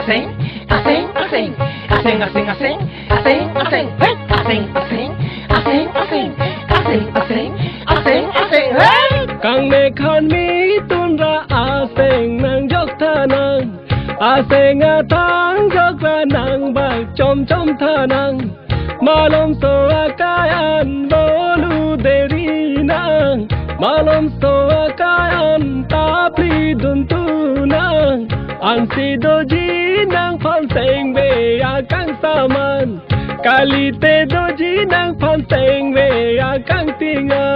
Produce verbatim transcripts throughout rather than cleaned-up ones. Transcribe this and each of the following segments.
Aseng, aseng, aseng, aseng, aseng, aseng, aseng, aseng, hey! Aseng, aseng, aseng, aseng, aseng, aseng, aseng, aseng, hey! Kangnek hanmi tunra aseng nangjok tha nang, aseng athang jokra nang bak chom chom tha nang. Malomso akai an bolu deri nang, malomso akai an tapli duntu nang. Ansi doji nangphan sengve akang saman, kalite doji nangphan sengve akang tinga.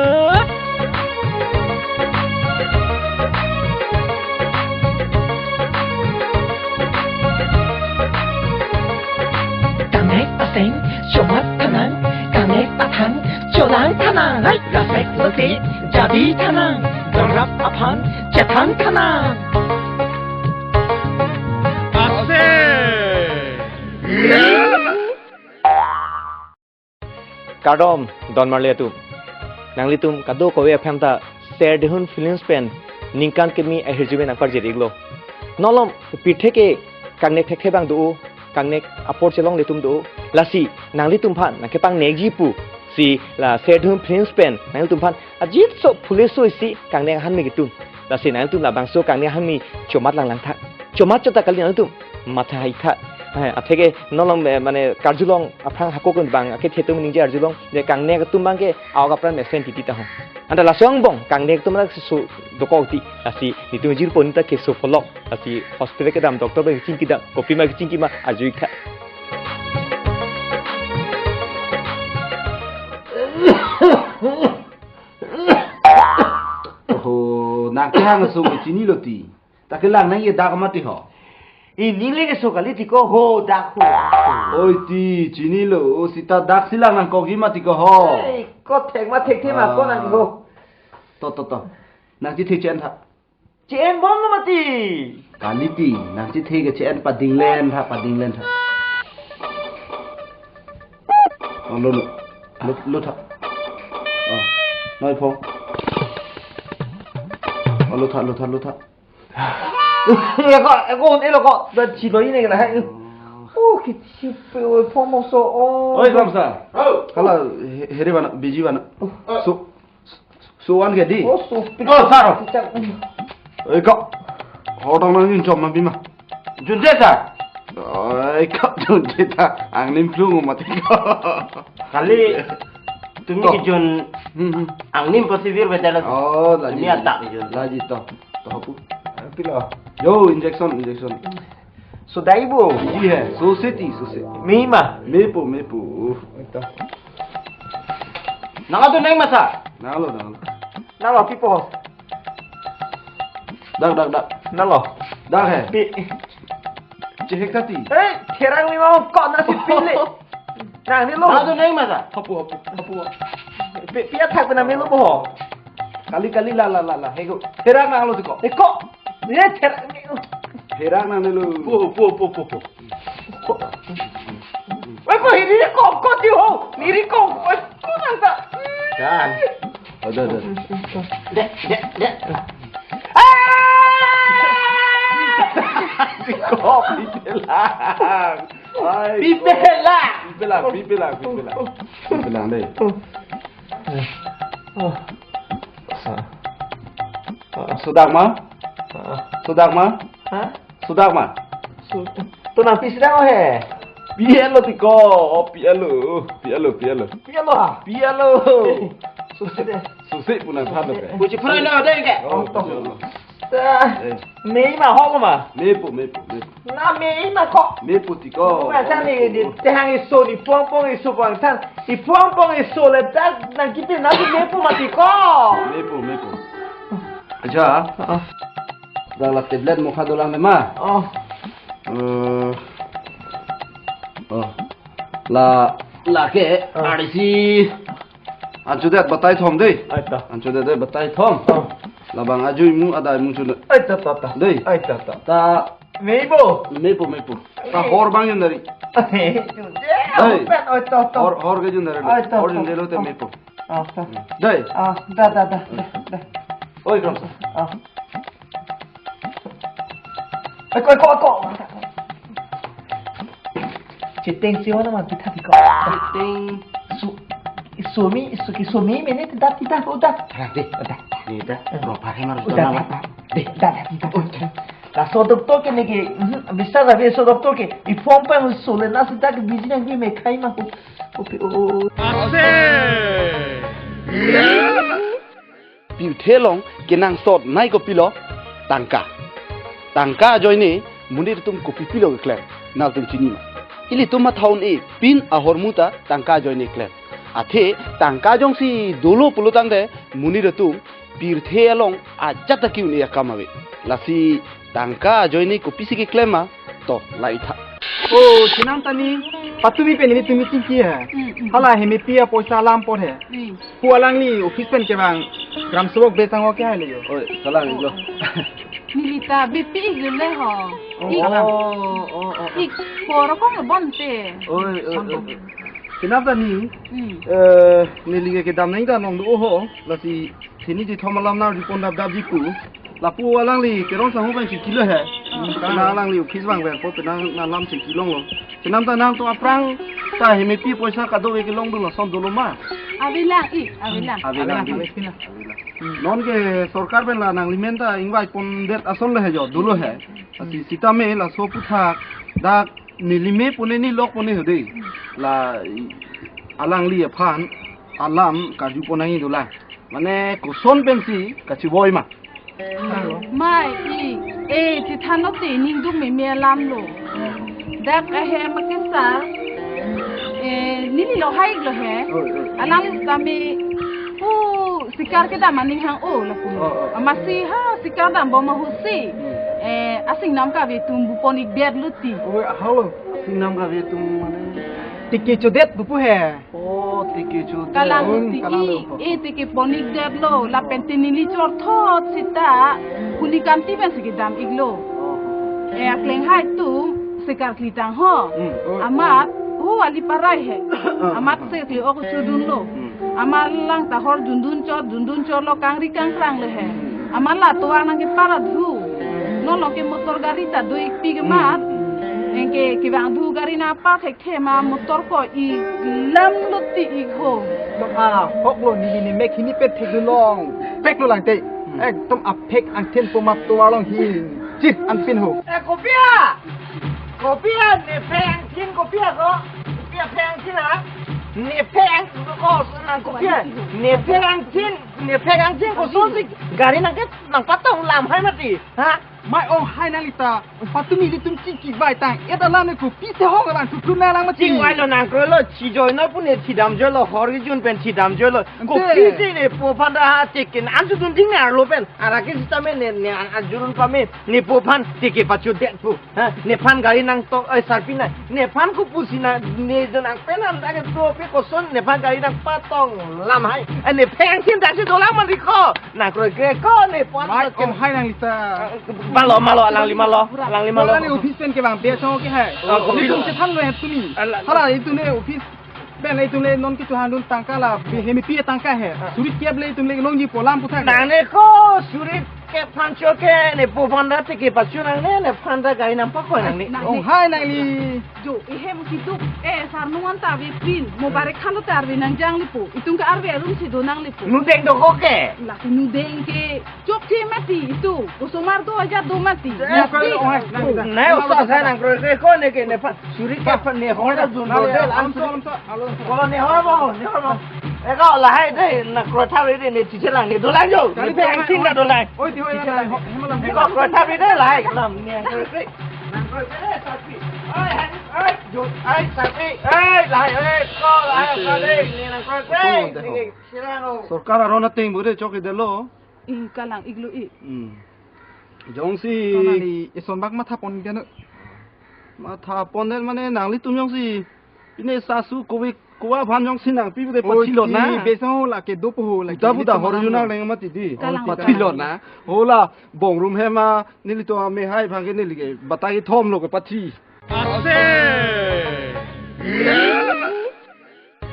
Kangnek aseng chomat tha nang, kangnek athang cholang tha nang. Hai, rasek lote jadi tha nang, garap aphan chethan tha nang. Aseng. Kardom, don marli atum. Nanglitum kadokave aphan ta Serdihun Films pen ningkan kimi ahirjume nangparjir iklo. Non malom pirthe ke kangnek thekthe abang do, kangnek apor chelongle atum do. Lasi nanglitum aphan nangkepangnekji pusi la Serdihun Films pen nanglitum aphan ajitso phule so isi kangnek hanmi atum. Lasi nanglitum labangso kangnek hanmi chomat lang lang tha. Chomat chot ta kali, nanglitum matha hai tha. Eh, atheke non malom, eh, mane karjulong aphrang hako kun bang, akethe atum ningje arjulong, je kangnek atum abang ke awak apran mesen titi ta ho. Anta laso angbong kangnek atum anak so dokok ti, lasi netum jirpo neta keso pholok, lasi hospital kedam, doctor abang chingki dam, kopima chingki ma arju ik tha. Oho, nang kehang asung chinilo ti. Ta kelang nangji dak mati ho. Ini le keso kali ti ko ho, dak ho. Oi ti, chinilo, sita dak si lang nangkokji mati ko ho. Ei, ko thek ma thekthe ma ko nang ho. To, to, to. Nang chethe che-en tha. Che-en bom lo mati. Kali ti, nang chethe ke che-en padinglen tha, padinglen tha. Oh, lo, lo, lo, lo tha. Oh, noi phong. Oh, lo tha, lo tha, lo tha. Eko, eko, elo ko, da chilo ini kena hai. Oh, kiti pe, oi, phong mokso, oh. Oi, Samsa. Oh. Hala, he-, here bana, biji bana. Oh. So, so one ke di? Oh, so. Oh, saro. Picak. Oi, ko. Hodong nang yun chom ma bima. Junje ta? Oi, ko junje ta. Angnim plung mati ko. Kali, tumi ko. Kijun Hmm, hmm. Angnim positive betul. Oh, lagi. Tumi atak kijun. Lagi to. To hapu. Pilo. Yo, injection, injection. Sodai bo. Ji hai, sose ti, sose. Mei ma. Mepo, mepo. Ito. Nang atu neng masa. Nanglo, nanglo. Nanglo, pipo. Dak, dak, dak. Nanglo. Dak hai. Pi. Chehek tati. Eh, therang ni mau kok nasi pili. Nang ni lo. Nang tu neng masa. Hapu, hapu, hapu. Pi, pi athak pena melo bo. Kali, kali, la, la, la, la. Hego. Therang nanglo tu ko. Eko. Ye therang ni. Therang nanglo. Po, po, po, po, po. Oi, ko hiri ko, ko ti ho. Hiri ko. Oi, ko nang ta. Kan. Ada, ada. Dek, dek, dek. Ah! Ko pipelang. Ai. Pipelang. Pipelang, pipelang, pipelang. Pipelang deh. Oh. Sudak ma? Sudak ma? Hah? Sudak ma? Su-, tu nang pisi dang he? Pielo tiko, oh, pielo, pielo, pielo. Pielo ha? Pielo. Susi deh. Susi pun nang than ke. Kuci pura lo deh ke. Oh, to. Pielo. Ta, eh. Mei ma ho ma? Mepo, mepo, mepo. Na mei ma ko. Mepo tiko. Ma than ni, ni tehang iso, ni pong pong iso pong than. Ni pong pong iso le dak nang kipi na mepo mati ko. Mepo, mepo. Aja. Ah. Dak la tablet mokha dolang de ma. Oh. Eh. Oh. La, la ke, ah. Arisi. Anchodet batai thom dei. Ai ta. Anchodet dei batai thom. Oh. Labang ajui mu adai mu chun. Ai ta, ta, ta. Dei. Ai ta, ta. Ta. Meibo. Mepo, mepo. Ta hor bang jun dari. Dei. Pen, oi, to, to. Hor, hor ke jun dari. Ai ta, hor ta. Jun dari lo te mepo. Ah, ta. Dei. Ah, da, da, da, da, da. Oi, Kramsa. Ah. Eko, eko, eko. Cheteng si mana ma kita tiko. Cheteng. Su, sumi, su, sumi mene tidak, tidak, udah. Tara de, udah. Ni dah, ropa hai harus udah, udah, udah. De, udah, udah, udah. Udah. Laso doktor ke neke, mhm, bisa lah, so doktor ke. I form pa so le na sita ke busy nang ke me khai ma ko. Kopi o. Ase. Pirthe along kenangsot nai kopilo, tangka. Tangka ajoine monit atum kopipilo keklem, nangtum chini ma? Ilitum matha un-e, pin ahormu ta tangka ajoine klem. Athe tangka jongsi dolo pulo tangte, monit atum pirthe along ajat ta ke-un-e akam ave. Lasi tangka ajoine kopisi keklem ma? To, la-i tha. Oh, chenam ta ni, patumi pen nelitum meeting ke he. Hmm, hmm. Hala hemepi apoisa alam apot he. Hmm. Pu alangli office pen kevang gram sobok besang oke hai le yo. Oi, kalang lo. Neli ta B P ik le ho. Oh, ik. Kalang. Oh, oh, oh. Ik poro kong bonte. Oi, oi, oi. Chenam ta ni, hmm, eh, neli ke kedam nang ta nong do ho, lasi sini ji thom alam na ji pon dap dap ji pu. Lapu alangli kerong sahung pen chingki lo he. Hmm. Karena alangli office vang pen po penang na lam chingki longlo. Chenam ta nangtum aphrang ta hemepi poisa kadokave kelong dolo, lason dolo ma? Avelang, ik, avelang. Avelang, avelang, avelang. Avelang. Hmm. Non ke sorkar pen la nanglimen ta invite pondet ason lo he jo, dolo he. Hmm. Lasi sitame laso aphuthak dak neli me pone ni lok pone ho de. La i, alangli aphan alam karju pon nangji dolang. Mane koson pensi kachiboi ma? Mai i, e, chethan note ningduk meme alam lo. Dak ahem akesar, e, neli lo hai lo he. Oi, oi. Alam tame pu sikar kedam aning hang-o lapu. Oh, oh. Amatsi ha sikar dambom ahutsi. Hmm. E, asingnam kave atum bu pon-ikdet lo ti. Oi, ahalo. Asingnam kave atum mane tiki chodet bu pu he. Oh, tiki chodet. Kalang, hmm, ti kalang i, lo. E tiki pon-ikdet lo, lapen te neli chorthot sita, kunikanti pensi kedam ik lo. Oh. E akleng hai atum, sikar kli tang ho. Hmm. Oh, amat, oh, ali parai he. Ah, amat ah, ah. Sikli ok chodun lo. Hmm. Amat lang ta hor jundun chot, jundun chot lo kangri kangkrang le he. Hmm. Amat la tovar nang ke para dhu. Non lo ke motor gari ta do-ikpi ke mat. Hmm. Anke kevang dhu gari nangpar thek the ma motor ko i lam lo ti ik ho. Lam a hok lo neli ne mek hini pet thek dun long. Pek lo lang te. Hmm. Ekdom aphek angthin pu ma tovar along hi chir anpin ho. Eh, kopi a? Kopi a, ne phek angthin kopi a ko? Kopi a phek angthin a? Ne phek ang ko nang kopi a? Ne phek angthin, ne phek angthin kosonsi gari nang ke nangpatong lam hai mati. Ha? Mai ong hai nangli ta, patumi ilitum chingki vai tang, et alam ne kopi se hong abang suprun na lang mati. Chingvai lo nang kroi lo, chijoi noi pu ne thidam joi lo, hor kejun pen thidam joi lo. Ante. Kopisi ne po aphan ta ha tikin, an sudun ding ne arlo pen, ara ke sitame ne, ne an, an jurun pame, ne po aphan tiki pachodet pu. Ha, nephan gari nangtok, oi, sarpi nai. Nephan kopusi na, ne jo nang pen an ta ke to pe koson, nephan gari nangpatong lam hai. Eh, ne phek angthin ta si dolang mati ko. Nang kroikre ko ne pon. Mai ong hai nangli ta. Malo, malo, alangli malo, alangli malo. Alangli office pen kevang be song ke hai. Oh, office. Ilitum chethan lo hai tumi. Ala- Hala itum ne office pen itum le non kitu handun tangka la, be hemepi tangka he. Ah. Suri kep le itum le longji pu alam puthak. Nang ne ko suri kep aphan cho ke ne po aphan ta tiki pacho nang ne, nephan ta gari nangpakoi nang ne. Nang ne. Ong hai nangli. Jo, ihem kiduk, eh, sarnung an ta ave pin, mo bare khan ta arve nangjang lipo. Itum ke arve arum si do nang lipo. Nudeng do ko ke? Lake nudeng ke chok the mati itum. Osomar do aja do mati. Eh, mati. Ong hai, nang, nang. Nai osa sa nang kroikre ko ne ke nephan. Suri kep aphan ne hor dun do de lang. Alon so, alon so. Ko ne hor ba, ne hor ba. Eko lahai de, nang kroi thap de, ne chiche lang, ne dolang jo. Ne phek angthin ta dolang. Oi, ti hoi na, hoi, hoi, hoi. Eko kroi thap de lahai. Lam ne kroi kroi. Nang kroi kroi de, sarpi. Oi, hai, oi, jo, hai, sarpi. Oi, lahai, oi, ko lahai, ko de, ne nang kroi kroi. Betul, betul. Ne chilang o. Sorkar aron ateng bu de chok de lo. Ih, kalang iglu i. Hmm. Jongsi. Tonali, ison bak matha pon dia no. Matha pon den mane nanglitum jongsi. Pine sasu kovi kowa aphan jongsi nangpi de. Oi, pathilot na. Ti, besong lake dopo ho, lake buta buta hor jun nang leng mati di. Kalang, pathilot kalang. Na. Hola, bong rum he ma, nelitum ame hai aphan ke neli ke batai thom lo ke pathi. Ase.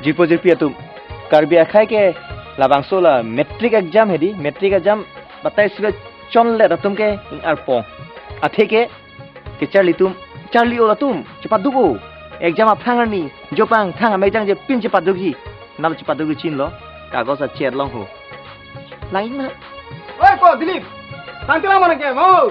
Jirpo jirpi atum, Karbi akhai ke labangso la matric exam hedi, matric exam batai silo chonlet atum ke ing arpong. Athe ke, kecharli atum, charli-o atum, chepaduk-o. Exam aphrang arni, jopang thang amejang je pin chepadukji. Nalo chepadukji chinilo. Kagos achet long ho. Lain ma. Oi, ko, Dilip. Tangte lang mana ke, mau?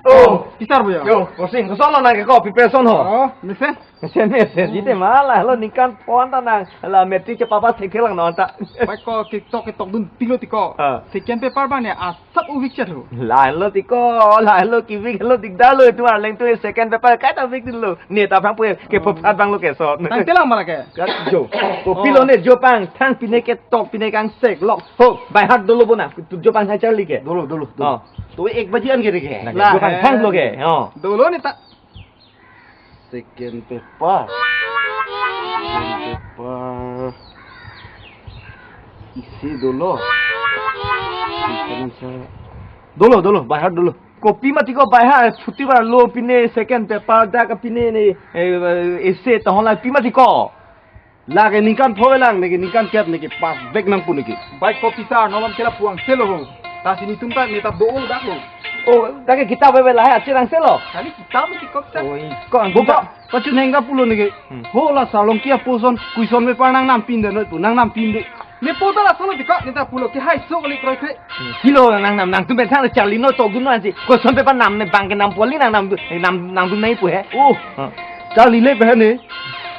Oh, pisar boya. Yo, kosing, kosong lo nang ke ko, preparation ho. Oh, mesen. Mesen, mesen. Jite ma lahelo ningkan phongo ta nang. La matric chepapas thekthelang non ta. Pai ko, ketok, ketokdun pilo ti ko. Ah. Second paper bang ne, asap uvik chet ho. Lahelo ti ko, lahelo kivik lo dikdar lo, itum Arleng atum second paper kaita vikdunlo. Ne ta aphrang pu ke, oh, phophat bang lo keso. Tangte lang mana ke? Kat jo. Kopilo, oh, ne jopang, thang pine ketok, pine kangsek lok. Ho, by heart dolo bona, jopang thang charli ke. Dolo, dolo, dolo. Oh. To ek baji an ke re ke. Nang ke, lah, jopang eh, thang lo ke. Oh. Dolo ne ta. Second paper. Second paper. Isi dolo. Second answer. Dolo, dolo, by heart dolo. Kopi mati ko by heart, chuti bar lo pine second paper dak pine ne, eh, essay tahon la pi mati ko. Lake ningkan pho lang neke ningkan kep neke pass back nangpo neke. Bai ko pisar, non ke lapu angselo ho. Lasi netum ta ne ta do-ong dak ho. Oh, dak ke kitab bebe lahai achi angselo. Kali kitab mati ko pisar. Oi, ko ang buka. Kitab. Pachun hengga pulo neke. Hmm. Ho la Sarlongki apo ason, question paper nangnam pin de noi pu, nangnam pin de. Ne po ta lason lo ti ko, ne ta pulo ke hai so kali kroikre. Pilo nangnam, nangtum pen thang charli noi tokdun noi si. Question paper nam ne bang ke nam poli nangnam, nam, nangdun nai pu he. Oh. Ha. Charli le pen ne.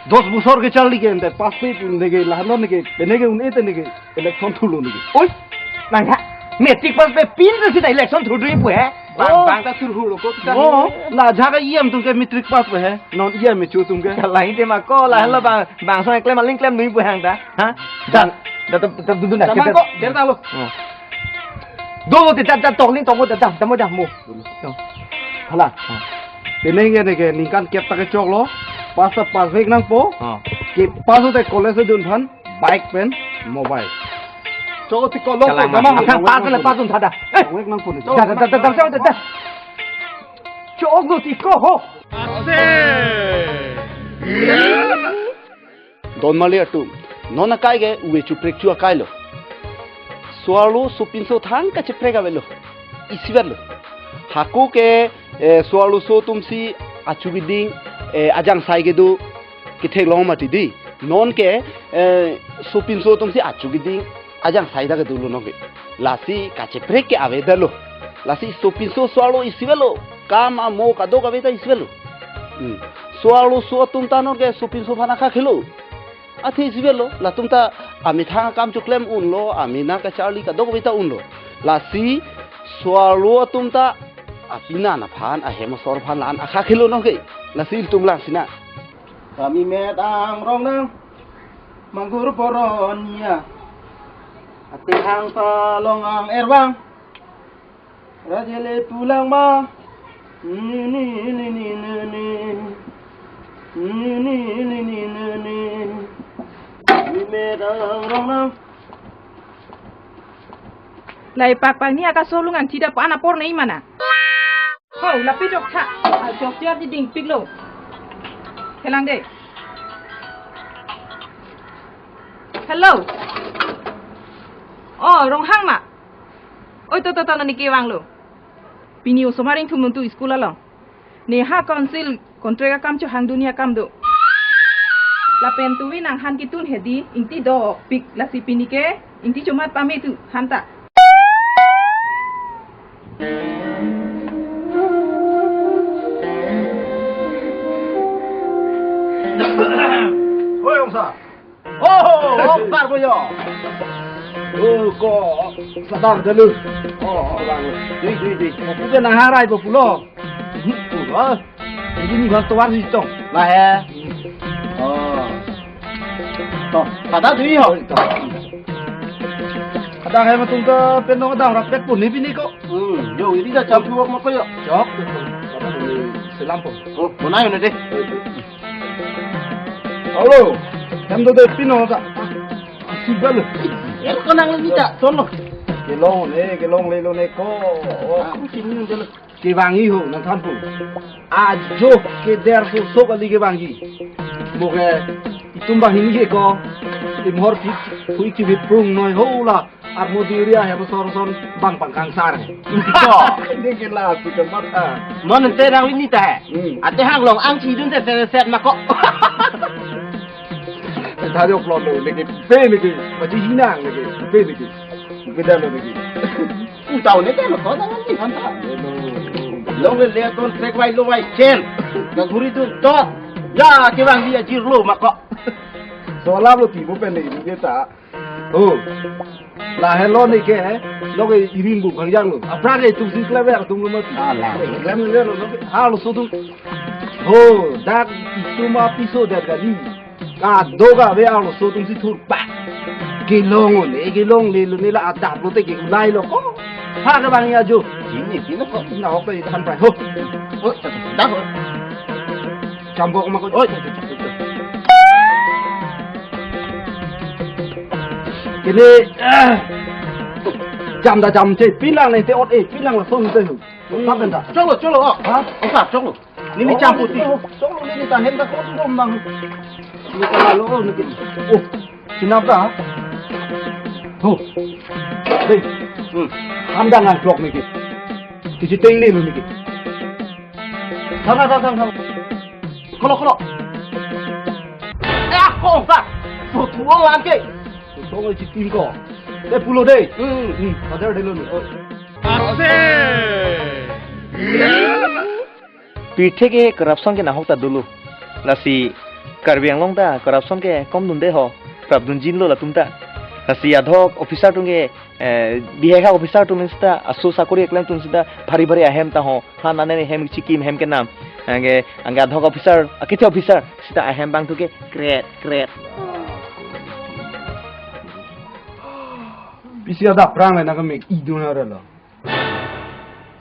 Dos bosor ke charli ke ente pass pe pu neke lahai non neke, pine ke un-e te neke election thulo neke. Oi. Nang ha. Matric pass pe pin si ta election thudun pu he. Bang, oh, bang ta thurhu lo ko ta. Oh, la jaka E M atum ke matric pass pe he. Non E M me chu atum ke. Kalai te ma ko lahelo bang, bang so eklem aling klemdun pu hang ta. Ha? Dan, da, da, da, dun, dun, da, Tamang kita ko, der ta lo. Oh. Do, do, da, da, tokling, tokling, da, da, da, mo, da, mo. Hala. Oh. Pine ke neke ningkan kep ta kechoklo. Pass ta pass back nangpo. Oh. Kepass te college dun aphan bike pen mobile. Chok ti ko lo, kalang, damang. Aphrang pass le pass dun tha da. Eh. Back nangpo ne. Da, da, da, da, da, da, da. Chok lo ti ko ho. Don marli atum, non akai ke uve chuprek chu akai lo. So-arlo sopinso thang kacheprek avelo. Isivet lo. Hako ke, eh, so-arloso atum si achu keding, eh, ajangsai kedo ketheklong mati di. Non ke, eh, sopinso atum si achu keding ajangsai ta kedo lo non ke. Lasi kacheprek ke avedetlo. Lasi sopinso so-arlo isivet lo. Kam amo kadokave ta isivet lo. Hmm. So-arloso atum ta non ke sopinso aphan akha khelo. Athe isivet lo. Latum ta amethang akam choklem unlo, amena kacharli kadokave ta unlo. Lasi so-arlo atum ta apinan aphan, ahem asor aphan la-an akha khelo non ke. Lasi ilitum lang sina. Kami met ang rong nang manggur boron ya. Ate hang palong ang erwang. Rajele pulang ma. Ni, ni, ni, ni, ni, ni. Ni, ni, ni, ni, ni, ni. Kami met ang rong nang. Lai pakpak ni akasolung ang tidak pan apor na imana. Ho, lapi jok tha. Ajok jok di dingpik lo. Helang de. Hello. Oh, Ronghang ma. Oi, to, to, to, nani kevang lo. Pini osomar ingthum nuntu school along. Ne ha council contract akam chohangdun akam do. Lapen tuvi nanghan ketun hedi, ingti dopik, lasi pini ke ingti chomat pame tu, han ta. Oi, ongsa. Oh, oh, bar ko yo. Oh, ko sadar dulu. Oh, oh, bang. Dui, dui, dui. Ko pu ke nangharai ko pulo. Pulo. Ini ni bang tovar si tong. Lahai. Oh. To, kada dui ho. Kada hai ma tum ta pen nong dang rapet pun ni pini ko. Hmm, yo, ini dah campur wak mako yo. Chok. Selam po. Oh, bonai na de. Hello. Hem do de pino ta. Sibal. Ya ko nang ni ta, sono. Kelong ne, kelong lelo ne ko. Ah, aku sini dulu. Kevangji ho, nangthanpo. Ajo keder so so kali kevangji. Mo ke itum banghini ke ko. Imhor phit, phui kivit prung noi ho la. Armo diuri ahem asor ason bang pangkangsar. Neke la si kamatha. Non ente nang ini ta he. Hmm. Ate hang long ang chidun te te set mako. Tadi oplon lo neke pe neke. Maji hinang neke. Pe neke. Pe dan lo neke. Utau neke lo ko dan ni kan ta. Long le le kon trek wai lo wai chen. Ka guri dun to. Ya ke bang dia jir lo mako. So alam lo ti bo pen ni dia ta. Oh. Lahelo neke, lo ke iring bu khangjang lo. Apra ke tum si klever atum lo mati. Ah, la. Klem le lo, lo ke, ha lo so tum. Ho, dak itum apiso dak kali. Ka do ka ve ha lo so tum si thur pa. Kelong ne, kelong le lo ne la adap lo te ke ulai lo ko. Ha ke bang ya jo. Ini, ini ko. Na hok pe than pa ho. Oh, dah ho. Jam kok ma ko. Oh, ini, ah. Jam da jam che, pinlang ne te ot e, pinlang la song te hu. Sap ben da. Cholo, cholo, oh. Ha? Oh, sap, cholo. Nini jam puti. Cholo, nini ta hem da ko tu dom nang. Nini ta lo, nini. Oh, chinap da. Ho. Dei. Hmm. Ham da nang klok nini. Tiji teng ni lo nini. Thang, thang, thang, thang. Kolo, kolo. Ah, kong sa. So tuang lang ke. So tuang le chitim ko. Te pulo dei. Hmm, hmm. Father dei lo ni. Oh. Ase. Pirthe ke corruption ke nahok ta dolo. Lasi Karbi Anglong ta corruption ke kom dunde ho. Prap dunjin lo latum ta. Lasi adhok officer atum ke eh, bihek ha officer atum sita, aso sakori eklem atum sita, bhari bhari ahem ta ho, ha nane hem chikim hem kenam. Anke, anke adhok officer, akithe officer, sita ahem bang thu ke kret, kret. Pisi ada prang le na kami idun ha lo.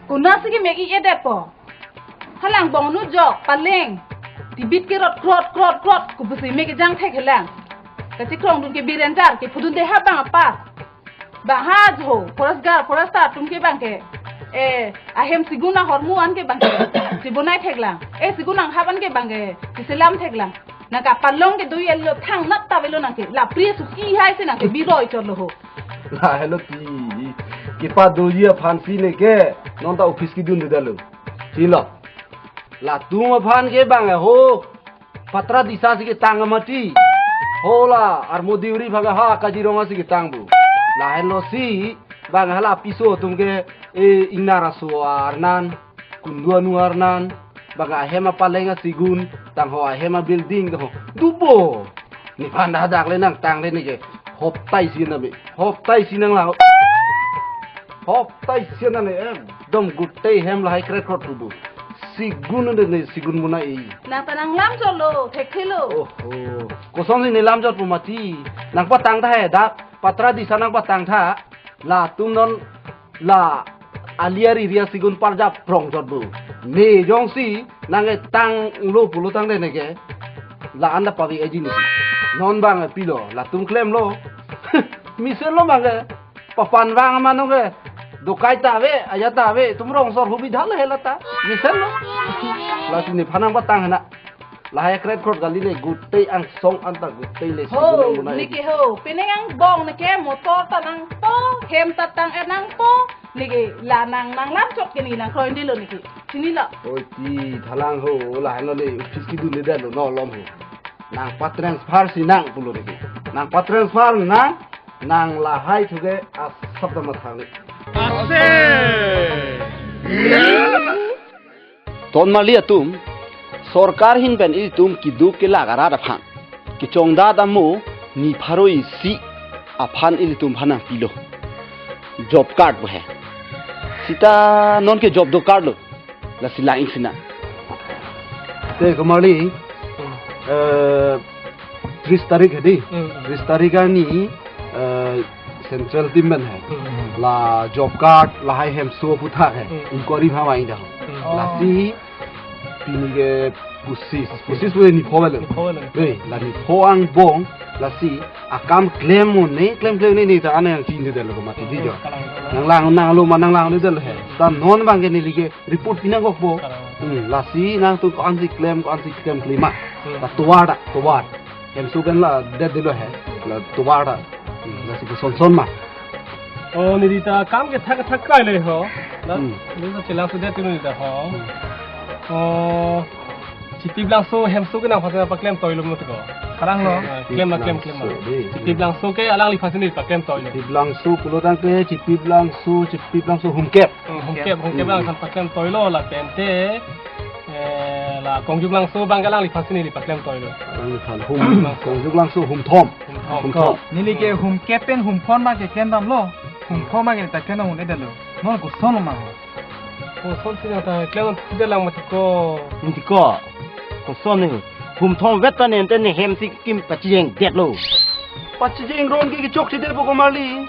Konat si kemek-i-edet po. Halang bong nu jok, paleng. Tibit ke rot krot, krot, krot. Kopusi mek kejang thek helang. Kachikrong dun ke birenjar, kephudun de ha bang apar. Bang ha jo, forest guard, forest star atum ke bang ke. Eh, ahem sigun ahormu an ke bang ke. Chibonai theklang. Eh, sigun anghap an ke bang ke. Chiselam theklang. Nang kapalong ke dui el lo thang nat ta velo nang ke. La pri suki hai se nang ke biroi chot lo ho. Lahelo ti. Kipa doji aphan si neke. Non ta office kedunde detlo. Chilo. Latum aphan ke bang ho. Patra disa si ketang mati. Hola, armo diuri bang ha Kaziranga si ketang bu. Lahelo si, bang hala piso atum ke, eh, ingnar aso arnan. Kundu anu arnan, bang ahem apaleng asigun, tang ho ahem abuilding tang ho. Dubo. Nephan dak le nangtang le neke. Hoptai si nami. Hoptai si nang la. Hoptai si nang ne em. Dom gutei hem lahai kret krot tubu. Sigun ne ne sigun muna i. Nang ta nanglam cholo, thekthe lo. Oh, oh. Koson si nelam chot pu mati. Nangpatang tha he dak. Patra disa nangpatang tha. Latum non la ali ari ria sigun parjap prong chot bu. Ne jongsi nang e tanglo pulo tangte neke. La anda pavi eji ni. Non bang e pilo, latum klemlo. Mesen lo bang e. Papan bang mano ke. Dokai ta ave, aja ta ave, tum rong sor hubi dhal he lata. Mesen lo. Lasi nephan nangpatang hena. Lahai kret krot kali le gutei angsong anta gutei le. Ho, sigun muna neke ho. Penang angbong neke motor ta nangpo, hem ta tang-et nangpo. Neke la nang nanglam chot ke ne nangkroi dilo neke. Chinilo. Oi ti thalang ho, lahai no le office kedunde detlo no lom ho. Nangpa-transfer si nang pulo neke. Nangpa-transfer nang, nang lahai thu ke asap ta mathang le. Ase. Ton marli atum, sorkar ahin pen ilitum keduk kelak arat aphan, kechongdat amo ni pharo isi aphan ilitum aphan nangpilo. Job card bo he. Sita non ke job do card lo. Lasi lang-ik si nang. Te komarli, eh, tris tarik hedi. Hmm. Tris tarik arni, eh, central team pen he. Hmm. La job card, lahai hemso aputhak he. Hmm. Inquiry bha mai dah. Hmm. Lasi pini ke pusis, pusis pule nipho belo. Nipho belo. Dei, la nipho angbong, lasi akam klem mo ne, klem klem ne ne ta ane yang chin de lo mati di jo. Kalang, kalang. Nanglang nanglo ma nanglangledetlo he. Ta non bang ke neli ke report pi nangkokpo. Kalang. Hmm, lasi nangtum ko-an si klem, ko-an si klem klem ma. Hmm. La tovar ta, tovar. Hemso pen la det detlo he. La tovar ta. Hmm, lasi koson son ma. Oh, neli ta kam ke thak thak kai le ho. Na, Hmm. neli ta chelang sudah tu neli ta ho. Oh, Chipi Blangso Hemso ke nangphan paklem toilo mo tiko. Kalang lo. Ah, klem ma, klem, klem ma. Blangso, dei. Chipi Blangso ke alangliphan si neli paklem toilo. Chipi Blangso pulo tangte, Chipi Blangso, Chipi Blangso Humkep. Hmm, Humkep, Humkep Hmm. alangphan paklem toilo lapen te, eh, la Kongjuk Langso abang ke alangliphan si neli paklem toilo. Alangliphan Hum, Kongjuk Langso Humthom. Humthom. Humthom. Neli ke Humkep pen Humphon abang ke klem damlo. Humphon abang ke ta klem dam un-edetlo. Non koson lo ma ho? Koson si nang ta klem dam si det lang ma tiko. Nang tiko. Koson ni ho. Humthom vet ta nente ne hem si kim pachijeng detlo. Pachijeng ron ke kechok si det po komarli.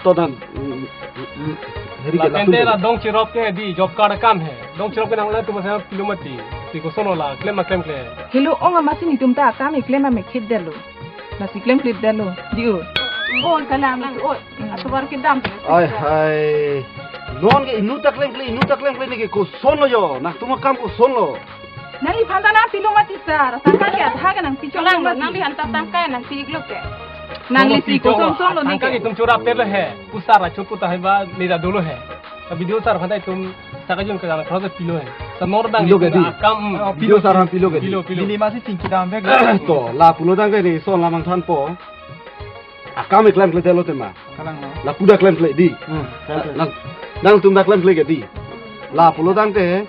To dan, mm, mm, mm, heri ke lapen te latum la dong chirop ke dei, job card akam he. Dong chirop ke nang la tu masa pilo mati. Si koson lo la, klem ma klemkle. Helo ong amatsi netum ta akam keklem ma mekthit detlo. Lasi klemkle detlo. Dei o. Oh, kalang lang. Oh, atovar kedam. Ai, hai. Non ke inut ta klemkle, inut ta klemkle neke koson lo jo. Nangtum akam koson lo. Nangliphan ta nangpilo mati sir. Tangka ke adha ke nangpi chot lo mati. Nangliphan ta tangka nangpi-iklo ke. Nanglisi koson son lo tangka neke. Itum chorap terlo he. Pusar achu puta hai ba neli ta dolo he. Ka B D O sir aphan ta itum saka jun ke jana khros pilo he. Sa nor bang pilo ke itum dei? Akam, mm. Oh, B D O sir aphan pilo ke dei? Pilo, pilo. Neli masi chingki dam bek. To, la pulo tangte neli son la mangthanpo. Akam klemkle detlo tema. Kalang lo. Lapu ta klemkle dei. Hmm, klemkle. Nang, nangtum ta klemkle ke dei. La pulo tangte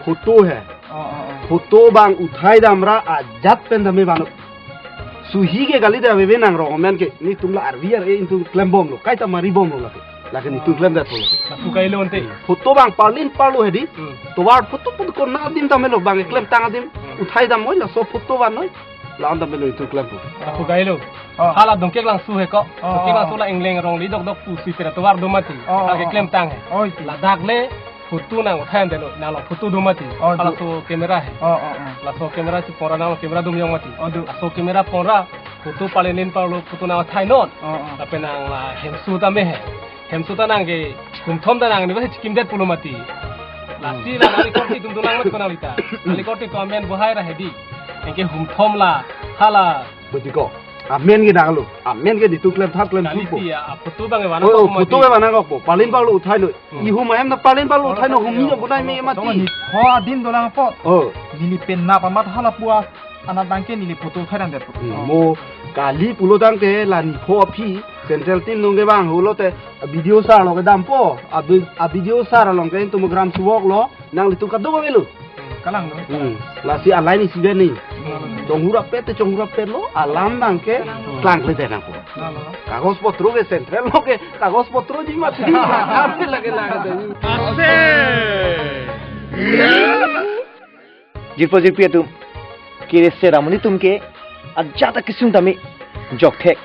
photo he. Oh, oh, oh. Photo abang uthai damra ajat pen tame vano. Suhi ke kali ta veve nangrong amen ke. Netum la arvi ar-e itum klembomlo. Kaita maribomlo lake. Lake netum klem detpo lake. Lapu kailo ante. Photo abang parlin parlo he dei. Hmm. Tovar photo photo ko na adim tame lo abang klemtang adim. Hmm. Uthai dam moi laso photo vannoi. La-an tame lo itum klempo. Lapu kailo. Oh. Hala Dongkek Langso he ko. Oh, Dongkek Langso oh. La Engleng arong li dokdok pusi pera tovar do mati. Oh, hala oh, keklemtang he. Oh, iti. Ladak le photo nang uthai detlo, nanglo photo do mati. Oh, do. Halaso camera he. Oh, oh, oh. Laso camera si pora nanglo camera do mejong mati. Oh, do. Laso camera pora photo parlin parlo photo nang uthai non. Oh, oh. Lapen nang la Hemso tame he. Hemso ta nang ke Humthom ta nang ni ba chikim det pulo mati. Lasi la nangli korte itum dolang mat ko nanglita. Nangli korte itum amen bohai ra he dei. Anke Humthom la hala. Boti ko. Amen ke danglo. Amen ke netum klemtha klemthu po. Kali ti ya, photo abang vana ko. Oh, photo abang vana ko po. Parlin parlo uthai noi. Hmm. Ihum ahem ta parlin parlo uthai noi, hum ni jo bunai me mati. Tong ni ho adim dolang po. Oh. Neli pen nap amat hala pu anat abang ke neli photo uthai dam det po. Hmm, mo kali pulo tangte la nepho aphi central team nung ke bang hulo te B D O sir lo kedampo. A B D O sir along ke itum gram suwok lo. Nanglitum kadokave lo. Kalang lo. Hmm. Lasi alai ni sibe ni. Hmm. Chonghurapet te chonghurapet lo, alam abang ke klangkle det nangpo. Kalang lo. Kagos potro ke central lo ke, kagos potro ji mati. Kami lagi lagi. Ase. Jirpo jirpi atum, kiri seram amonit atum ke ajat akesung tame jokthek.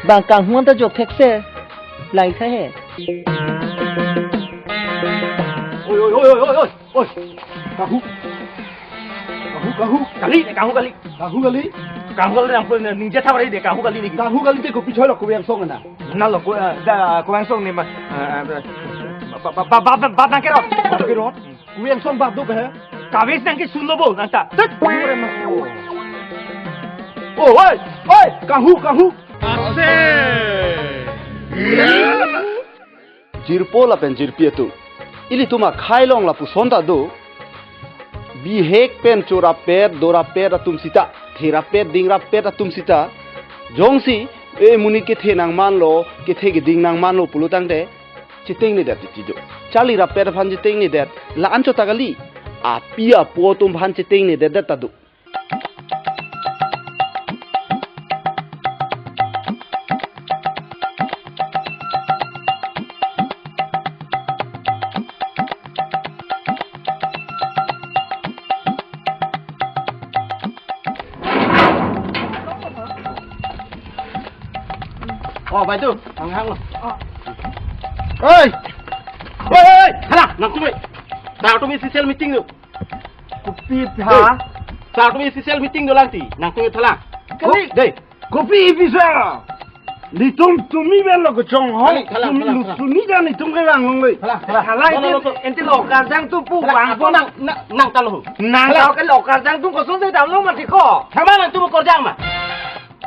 Bang kanghon ta jokthek se, lang tha he. Oi, oi, oi, oi, oi, oi. Oi. Kahu. Kahu, kahu. Kali, kahu kali. Kahu kali. Kahu kali nangpo ningje thabar de, kahu kali ni. Kahu kali te kopi choi lo, kopi angsong na. Na lo ko, eh, da, kopi angsong ni ma. Eh, eh, ba, ba, ba, ba, ba, ba, nang kero. Nang kero. Kopi angsong ba do he. Kabis nang ke sun lo bo, nang ta. Tet. Oh, oi, oi, kahu, kahu. Ase. Jirpo lapen jirpi atum. Ilitum akhei along lapuson ta do. Bihek pen chorapet, dorapet atum sita, therapet, dingrapet atum sita. Jongsi, e monit kethe nangmanlo, kethe keding nangmanlo pulo tangte, chetengne det titi do. Charlirapet aphan chetengne det, la-an chot ta kali. Api apo atum aphan chetengne det det ta do. Oh, bai tu, hang hang lo. Oh. Oi! Oi, oi, oi! Hala, nangtum oi. Sir atum special meeting lo. Kopi pha? Hey, sir atum special meeting dolang ti. Nangtum thalang. Kali. Oh, dei. Kopi pisa. Netum tumi ben lo kechong ho. Kali, thalang, tumi thalang, lu thalang. Tumi jan netum ke bang long le. Thalang, thalang. Halai. No, no, no, no. Ente lo karjang tu pu thalang, bang ako po. Nang, nang, nang ta lo. Nang thalang. Tau ke lo karjang tu koson se damlo mati ko. Thalang nangtum karjang ma.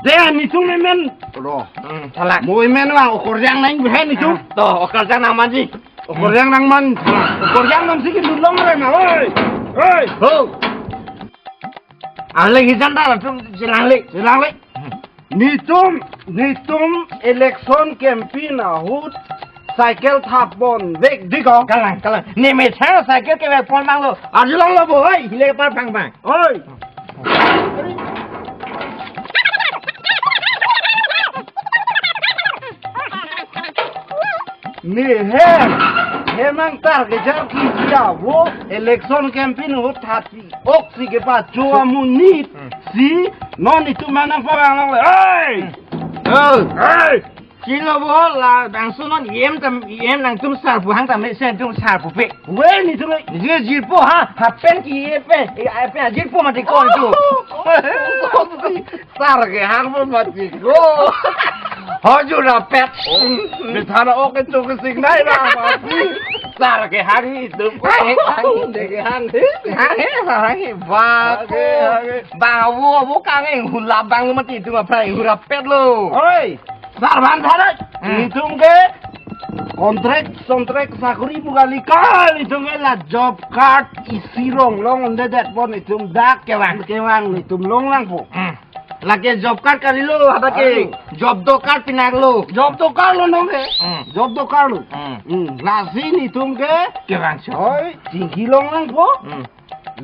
Te nitum emen. Ro. Hmm, thalak. Mo emen wa okorjang nang behe nitum. Ah, to, okorjang nang manji. Okorjang nang man. Okorjang nang sigi lulong re ma. Oi. Oi. Ho. Ale hijan da tum silang le. Silang le. Nitum, nitum election campaign ahut cycle thap pon vek diko. Kalang, kalang. Ne methang cycle kevek pon bang lo. Arjulong lo bo, oi, hile par bang bang. Oi. Ne hem, hem angtar kejar kiji avo, election campaign ahut thap pi. Ok si kepacho amonit. Hmm. Si non itum manang parang lang le. Hei! Hmm. Oh. Hei! Chilo bo la bangso non E M tam, E M nangtum sar pu hang tam se tum sar pupe. We nitum. Ni je jirpo ha, hapen ki e pe, e pe jirpo mati ko tu. Sar kehang pun mati ko. Hoju rapet. Bithana ok ke tuk sing nai na mati. Sar kehang itu. Hang, hang, hang, hang. Hang, hang, hang. Ba ko. Hang, hang. Ba wo, wo kang eng hula bang mati tu ma prai hura pet lo. Oi. Sar ban tharai. Hmm. Itum ke contract, contract sakuri pu kali kal itum ke la job card isi rong long onde det pon itum dak kevang kevang itum long lang po. Hmm. Lake job card kali lo, hadak ke. Aduh. Job do card pinak lo. Job do card lo nong ke. Hmm. Job do card lo. Hmm. Hmm. Lasi nitum ke. Kevang sho. Oi, tinggi long lang po. Hmm.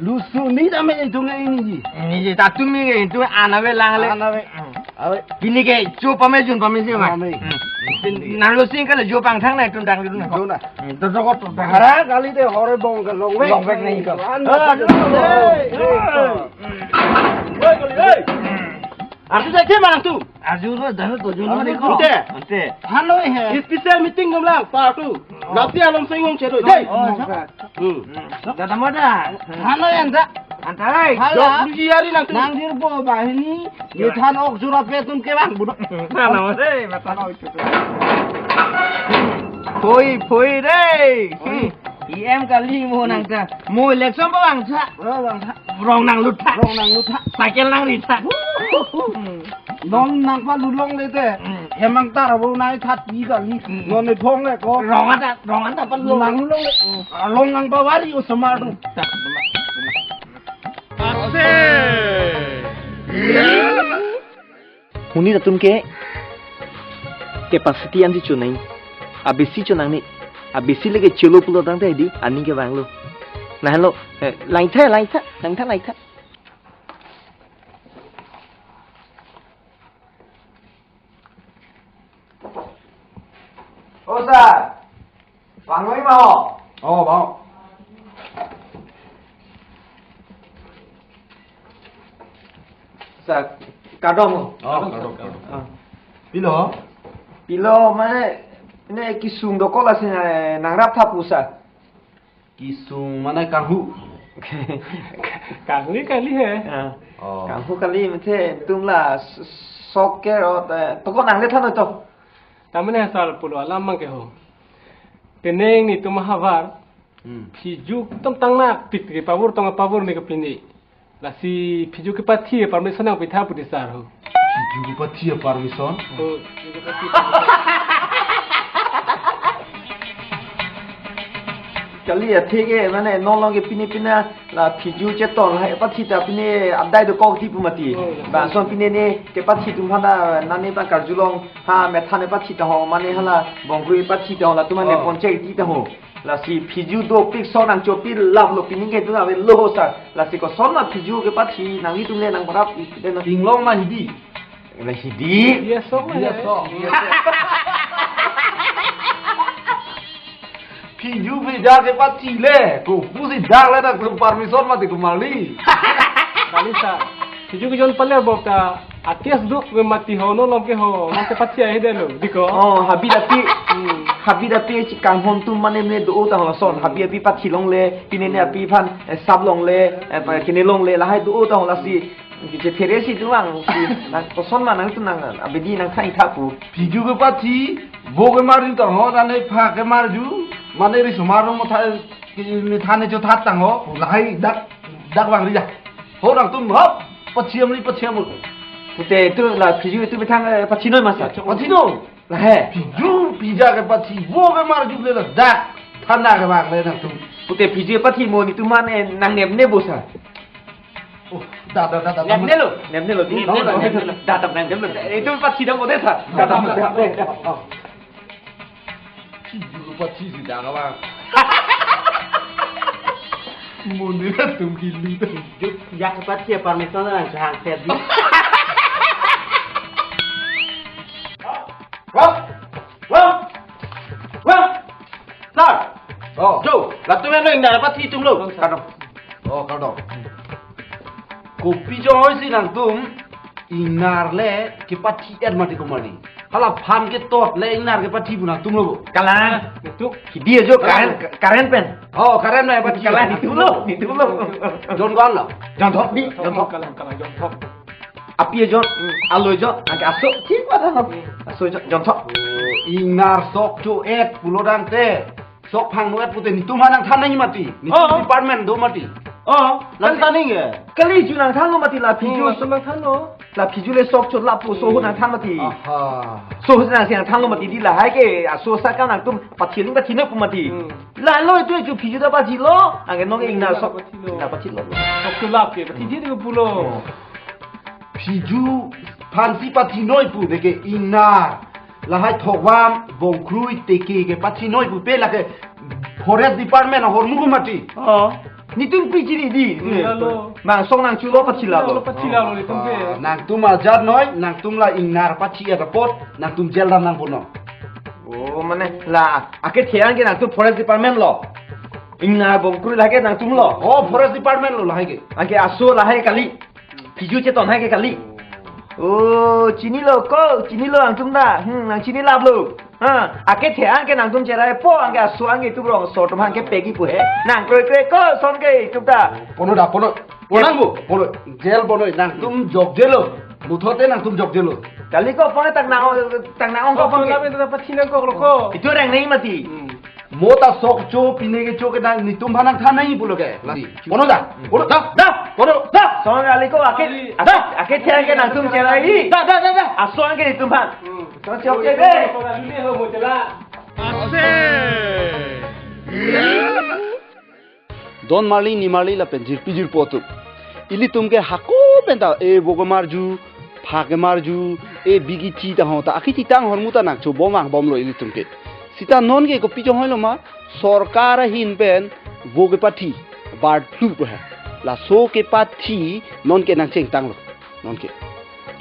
Lusu ni dame itum ke ini ji. Ini ji, tatum ni ke itum ana ve lang le. Ana ve. Hmm. Ave. Pini ke jo pame jun pame si ma. Pame. Hmm. Nang lo sing kala jo pang thang na itum dang itum na. Jo na. Hmm, to to to. Hara kali te hore bong ke long vek. Long vek nai ko. An-, ah, aduh. Hey, hey. Hey. Hey, kali, hey. Arju jake mana tu? Arju lo dah tu jun mana ko? Ante. Ante. Hano he. Special meeting gam lang, part two. Oh. Dapti alom sing ngong chedo. Dei. Oh, oh, oh. Hmm. Dada mada. Halo yang dak. Antai. Halo. Dok luji hari nang tu. Nang jirpo bahini. Ye than ok jura pe tum ke bang budak. Halo, eh, mata no itu. Phoi, phoi dei. Phoi. E M kali mo nang ta. Mo election pa bang sa. Oh, bang sa. Rong nang lut tha. Rong nang lut tha. Cycle nang ri tha. Non nang pa lulong le te. Hmm. Hem angtar abo nai that pi kali. Hmm. Non ne phong le ko. Rong anta, rong anta pa lulong. Nang lulong le. Hmm. Along nang pa vari o samar tu. Monit atum ke capacity ansi chonang. Abesi chonang ni. Abesi lake chelo pulo tangte di aning kevang lo. Nahlo, eh, laitha, laitha, laitha, laitha. O sir, vanglo ma ho? Oh, vang. Sir, kardom. Oh, kardom, kardom. Ah. Pilo? Pilo mane, ne kisung dokok lasi, eh, nangrap tha pu sir. Kisung mane kanghu. Kanghu kali he. Ah. Oh. Kanghu kali mate tum la s-, sok ke ro te toko nangle than to. Tamane sir pulo alam mang ke ho. Penang netum ahavar. Hmm. Phiju tum tang nak pit ke pavur tong pavur ne ke pini. Lasi phiju kepathi permission nangpitha pu ti sir ho. Phiju kepathi permission? Oh, phiju kepathi permission. Kali athe ke mane non along ke pine pine la phiju chetong la kepathi ta pine adai dokok ti pu mati. Oh, ya. Bangso pine ne kepathi atum aphan ta nani bang karjulong ha methan kepathi ta ho mane hala bongkrui kepathi ta ho latum mane Oh. ponchek ti ta ho. Lasi phiju dopik ason nangchopi lam lo pini ke tu ave lo sir. Lasi koson ma phiju kepathi nanglitum le nangparap i-, i-, Inglong ma Hindi? La Hindi. Yes, sir. Yes, sir. Phiju phija kepathi le. Kopusi dak le dak permission mati kemali. Kali sir. Phiju ke jon paler bok ta. Akes duk ve mati ho non along ke ho, non kepathi ahe de lo, diko. Oh, habi dapi, Hmm. habi dapi chikanghon atum mane mane do ta ho son, habi api pathi longle, pine ne api aphan, eh, sap longle, eh, pa kine longle, lahai do ta ho lasi, kiche phere si tu lang, si, nang koson ma nangtum nang, abidi nangthan tha pu. Phiju kepathi, bo kemar ta ho, dan ne pha kemarju, mane ri sumar mo tha, ki, ne than ne cho that tang ho, lahai dak, dak bang ri ja. Ho nangtum hop, pathi am ri pathi am. Pute itu la phiju itu bithang, eh, pathi noi ma sir. Pathi noi. Lahai. Phiju pija kepathi, vo kemarju le ladak thana kevang le nangtum. Pute phiju pathi mo netum aphan, eh, nang nepne bo sir. Oh, da, da, da, da, da. Nepnelo, nepnelo, nepnelo, nepnelo. Da, da, nepnelo. Itu pathi dampo dei sir. Da, da, da, da. Phiju pathi si da kevang. Mo netum kilu. Juk, yak pathi permission nang sehang set di. Wah, wah, wah. Sir. Oh. Jo, latum ingnar pathi atum lo. Kardom. Oh, kardom. Kopi joi si nangtum ingnar le kepathi-et mati komarli. Hala phan ketot le ingnar kepathi pu nangtum lo bo. Kalang. Itu. Hidi ajo kalang, current, current pen. Oh, current pen pathi. Kalang, netum lo, netum lo. Jon ko-an lo? Jonthok di, jonthok. Kalang, kalang, jonthok. Api ajo, alo ajo, angke aso, thik pada lo. Aso ajo, jonthok. Oh, ingnar sok cho-et pulo tangte. Sok phangno-et pute netum aphan nangthan nangji mati. Netum, oh, department do mati. Oh, nangthan nangji. Kali ju nangthanlo mati la phiju. Hmm, latum nangthanlo. La phiju le sok chot lapu so ahut nangthan mati. Aha. So ahut nang si nangthanlo mati di lahai ke aso asar ke nangtum pathi aling pathi noi pu mati. Hmm. Lalo itu ju phiju ta pathilo. Angke non ke ingnar sok. Pathilo. Ingnar pathilo. Sok chot lap ke pathi di pulo. Oh. Phiju aphan si pathi noi pu neke ingnar. Lahai thokvam, bongkrui, teke kepathi noi pupe lake Forest Department ahormu ko mati. Oh. Netum pi chiri di. Iya lo. Nang sok nang chulo pathi lalo. Pathi lalo netum ke. Ah, nangtum ajat noi, nangtum la ingnar pathi-et apot, nangtum jail dam nangpo non. Oh, mane la akethe an ke nangtum Forest Department lo. Ingnar bongkrui lake nangtum lo. Oh, Forest Department lo lahai ke. Angke aso lahai kali. Phiju cheton hai ke kali. Oh, chinilo ko, chinilo nangtum ta. Hmm, nangchini laplo. Ha, akethe an ke nangtum cherai po, angke aso angke tu rongso atum aphan ke pegi pu he. Nang kroi kroi ko, son ke itum ta. Pono da, pono. Ponang bu, pono. Jail pono, nangtum jok jail lo. Muthote nangtum jok jail lo. Kali ko pono tak nang, tak nang ong ko pono. Lapen ta pathi nangkok lo ko. Itu reng nangji mati. Hmm. Mo ta sok cho, pine kecho ke nang netum aphan nangthan nangji pulo ke. Lasi. Pono da. Pono da. Da. Pono da. Son kali ko ake, ake, akethe an ke nangtum cherai. Da, da, da, da. Aso an ke netum aphan. Hmm. Son chok che de. Don marli, ni marli lapen jirpi jirpo atum. Ilitum ke hako pen ta, e vo kemarju, pha kemarju, e bigi thi ta ho ta, akititang ahormu ta nangchobom vangbomlo ilitum ke. Sita non ke kopi jong hoilo ma, sorkar ahin pen vo kepathi, bird flu pu he. Laso kepathi non ke nangchengtanglo, non ke.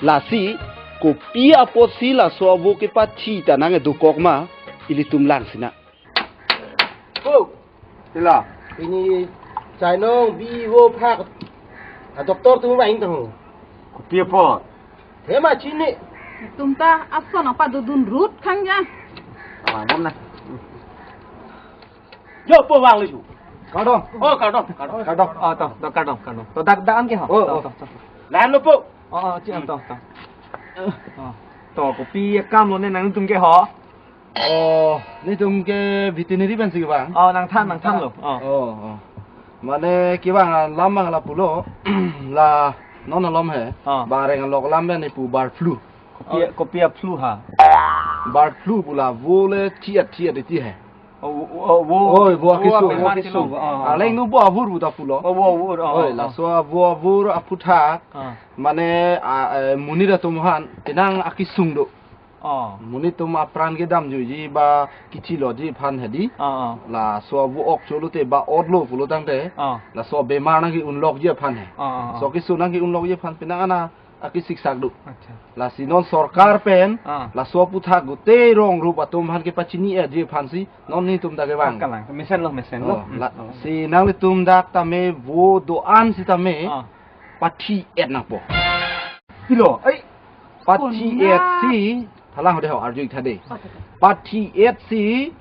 Lasi, kopi apotsi laso vo kepathi ta nangkedokok ma, ilitum lang sinang. Oh. Ila. Pini chainong bi vo phak. A doctor atum vang tang ho. Kopi apot? He ma chini. Netum ta ason apa dodun rut khang ya. Alang bom na. Yo po vang lu. Kardom. Oh, kardom, kardom. Kardom. Oh, to, to, kardom, kardom. To dak dak an ke ha. Oh, to, oh. To, to. Lain lo po. Oh, oh, chi an to, to. Oh. To kopi akam lo ne nangtum ke ho. Oh, netum ke veterinary pensi kevang? Oh, nangthan, nangthanlo. Oh. Oh, oh. Mane kevang alam abang lapulo, la non alom he. Oh. Bareng alok alam pen ipu bird flu. Kopi, oh, kopi a flu ha? Bird flu pu la vo le thi-et thi-et ti he. Oh, oh, vo. Oi, vo, vo akeso, vo bemar akeso. Chelo. Oh, oh. Aleng nu vo avur pu ta pulo. Oh, vo avur. Oh, oi, oh, laso vo avur aphuthak. Oh. Mane a, eh, monit atum aphan penang akesung do. Oh. Monit atum apran kedam juji ba kithi loji aphan hedi. Oh, oh. Laso vo ok cholo te ba otlo pulo tangte. Oh. Laso bemar nangke-unlokji aphan he. Oh, oh, oh. So keso nangke-unlokji aphan penang ana akisiksak do. Acha. Lasi non sorkar pen, ah, laso aphuthak gute rong rup atum aphan kepachini-etji aphansi non netum ta kevang. Kalang, mesen lo, mesen lo. Oh, hmm, la, oh, si nanglitum dak tame vo do-an sitame, ah, pathi-et nangpo. Pilo, ai. Pathi-et si, thalang hode ho arju ik tha dei. Pathi-et si,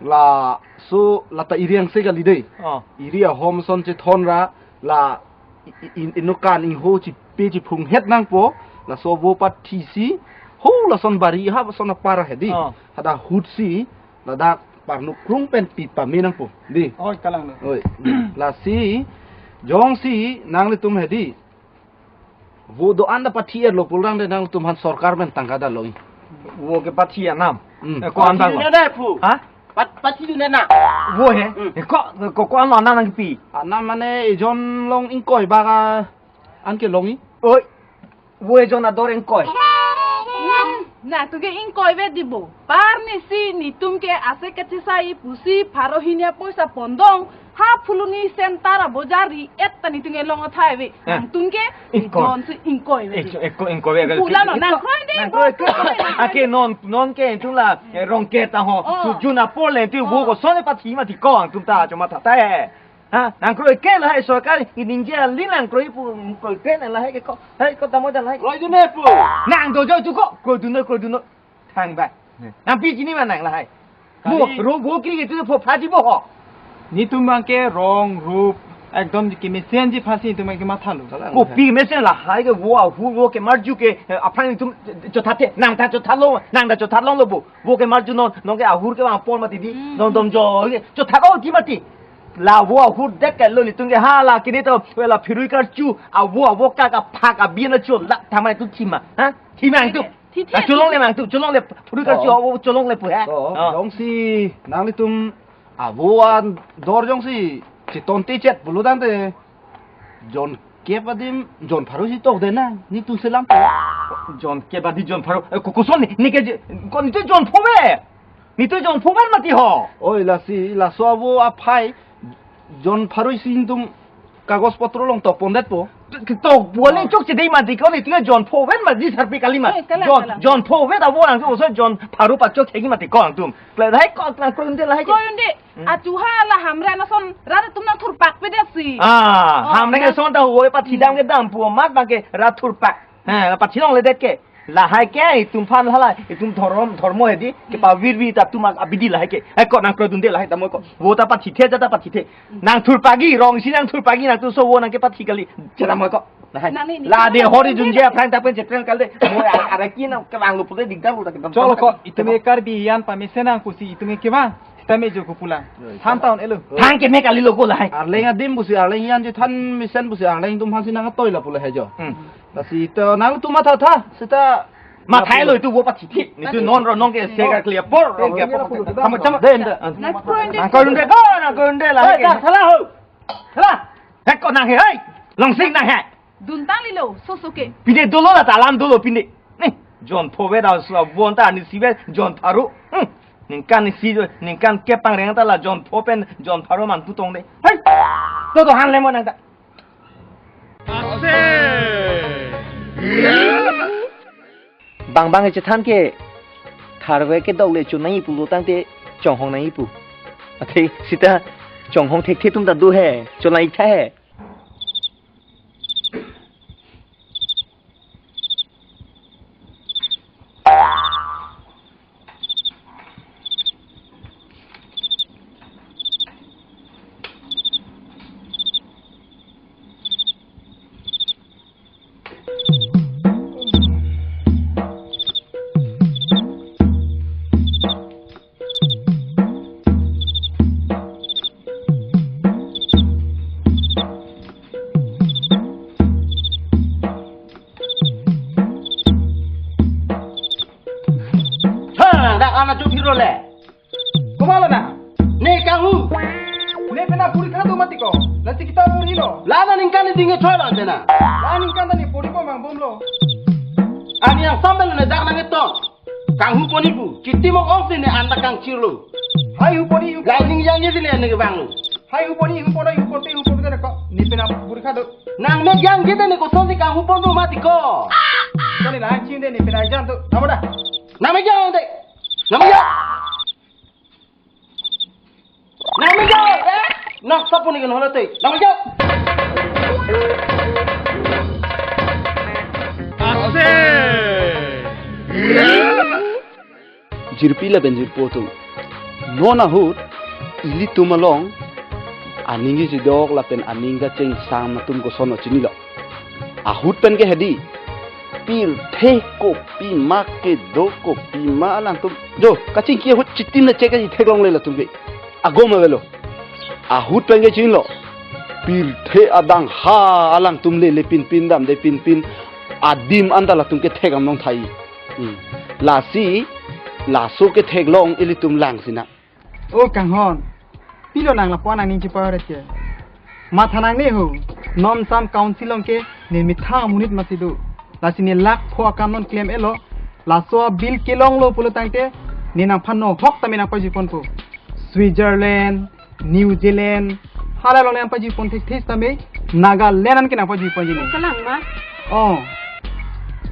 laso lata iri angse kali dei. Oh. Iri ahom ason chethon ra, la i-, i-, in-, inut kan ingho chipe chiphung het nangpo, laso vo pathisi, ho lason bari ha lason apar hedi. Oh. Hadak ahut si, ladak parnuk krung pen pi pame nangpo. Di. Oi, kalang lo. Oi. Lasi, jongsi nanglitum hedi. Vo do-an ta pathi-etlo pulang de nangtum aphan sorkar pen tangka dalo. Vo kepathi anam. Hmm. Eh, ko-an ta Pathi lo? Dun na pu. Ha? Pat-, pathi dun na. Vo he? Hmm. Eh, ko, ko, ko-an lo anam nangpi? Anam mane ejon along ingkoi bak an kelongji. Oi. Vo ejon ador ingkoi. Nangtum ke ingkoi vet di bo. Arnisi netum ke ase kachesai pusi pharo hini apoisa pondong. Ha Phuloni center abojar ri-et ta netum ke long athai ave. Eh. Nangtum ke Ingkoi. Ejon si ingkoi ave. Ek-, ek-, ingkoi ave. Pula no, nang kroi de, nang kroi, kroi, kroi. Ake non, non ke netum la, eh, rong ke ta ho. Oh. Sujun apor le netum, oh, vo koson pathi mati ko nangtum ta choma tha ta, eh. Ha, nang kroi ke lahai sorkar, iningje ali nang kroi pu, kroi ke lahai ke ko. Hai ko tamo da lahai. Kroi dun na pu. Nang do jo tu ko, kroi dun na, kroi dun na. Thang bai. Hmm. Nangpi chini ma nang lahai. Kali. Mo, ro bo kiri ke tu pho phaji bo ho. Netum abang ke rong rup ekdom ji kemesenji aphansi netum abang ke mathalo. Kopi mesen lahai ke vo ahur vo kemarju ke, eh, aphrang netum chothathe, nang ta chothatlo, nang ta chothatlonglo bo. Vo kemarju non, non ke ahur kevang apor mati di, hmm, non dom jo, chothat-o ti mati. La vo ahur det ke lo netum ke hala kini to, la phirui karchu, avo avo ka kaphak abin acho la thamai tu thima, ha? Thima tu. Thi, thi, ah, cholongle nang tu, cholongle, phirui karchu, oh, avo cholongle pu he. Oh, oh. Jongsi nanglitum avo ador jongsi chiton te chet pulo tangte jon kep adim, jon pharo si tok de na, netum selam. Jon kep adim jon pharo, eh, ko-, koson ni, ni ke je, ko netum jon pho ave. Netum jon pho ave mati ho. Oi, lasi, laso avo aphai, jon pharo si netum kagos potro along tok pondetpo. T-, tok pon le, ah, chokche dei mati ko netum jon pho ave mati sarpi kali ma. Eh, kalang, jon, kalang. Jon pho ave ta vo nang so jon pharo pachok thegi mati ko nangtum. Lahai ko nang kroi un-e lahai ke. Kroi un-e. Hmm. Achu ha la Hamren ason rat atum nangthurpak pe det si. Ah, oh, Hamren ason ta vo pathi dam kedam pu amat abang ke rat thurpak. Ha, pathi longledet ke. Lahai ke itum aphan hala, itum dhorom, dhormo hedi, hmm, kepavirvir ta atum abidi lahai ke. Hai ko nang kroi dun de lahai ta mo ko. Vo ta pathithe, ja ta pathithe. Nangthurpakji, rong si nangthurpakji, nangtum so vo nang kepathi kali. Ja ta mo ko. Lahai. Nang ni, ni la de hori dunje aphrang ta pen chetren kal de. Mo a-, araki nang kevang lo pute dikdar lo ta kedam. Cholo ko, itum e Karbi an pamesen nang pusi itum e kevang. Sita me jo ko pulang. Yo, than ta un-elo. Thang keme kalilo ko lahai. Arleng adim pusi arleng an je than mesen pusi arleng atum aphansi nang atoi la pu lahai jo. Hmm. Lasi to nangtum matha tha, sita matha lo itum vo pathi thi. Netum non ro nong ke se ka clear por, ro ke por. Tama, tama. Den, den. Nang kroi un-e. Nang kroi un-e, ah, nang kroi un-e la. Hei, ke. Thala ho. Thala. Hei, ko nang he, hei. Longsing nang he. Dun tang lilo, soso ke. Pine dolo la ta alam dolo pine. Ni, jon pho ave ta so avo ta arnisi ave, jon pharo. Hmm. Ningkan isi, ningkan kep pangreng ta la jon pho pen, jon pharo mantu tong de. Hei. To to han le mo nang ta. Bang bang chethan ke tharve kedok le chonai pulo tangte chonghong nai pu. Athe sita chonghong thekthe atum ta do he, chonai tha he. Ha, dak anak jok hero le. Komat lo na? Ne kanghu. Ne pen aporikha do mati ko. Lasi kita pori lo. La na ningkan ne ding choi bang de na. La ningkan ta ne pori ko mang bom lo. Ani yang sambil ne dak nang itu. Kanghu poni bu, chiti mong ong si ne anta kangchir lo. Hai hu poni, hu poni. Lai ningjangji si ne ne kevang lo. Hai hu poni, hu poni, hu poni, hu poni ko. Ne pen aporikha do. Nang me jangji de ne koson si kanghu pon do mati ko. Ko ne lang ching de ne pen ajan do. Tamo da. Nang me jang de. Nang me jang. Nang me jang. Nang sapu ni kan hola te. Nang me jang. Ase. Jirpi lapen jirpo atum. Non ahut ilitum along aning kechedok lapen aning kachengsam atum koson o chinilo. Ahut pen ke hedi. Pirthe kopima kedo kopima alangtum. Jo, kachingki ahut chitim le chek kachitheklongle latum ke. Agom avelo. Ahut pen ke chinilo. Pirthe adang ha alangtum lele pinpin damde pinpin. adim anta latum kethek am nong thai. Hmm. Lasi, laso kethek long ilitum lang sina. O kanghon, pilo nang lapu-an aning chiparet ke. Matha nangne ho, non sam council along ke ne methang amonit masi do. Lasi ne lakh pho akam non klem-etlo, laso a-bill kelonglo pulo tangte, ne nangphan nohok tame nangpajui ponpo. Switzerland, New Zealand, hala along nangpajui pon thekthe tame, Nagaland an ke nangpajui ponji ne. Kalang ma? Oh.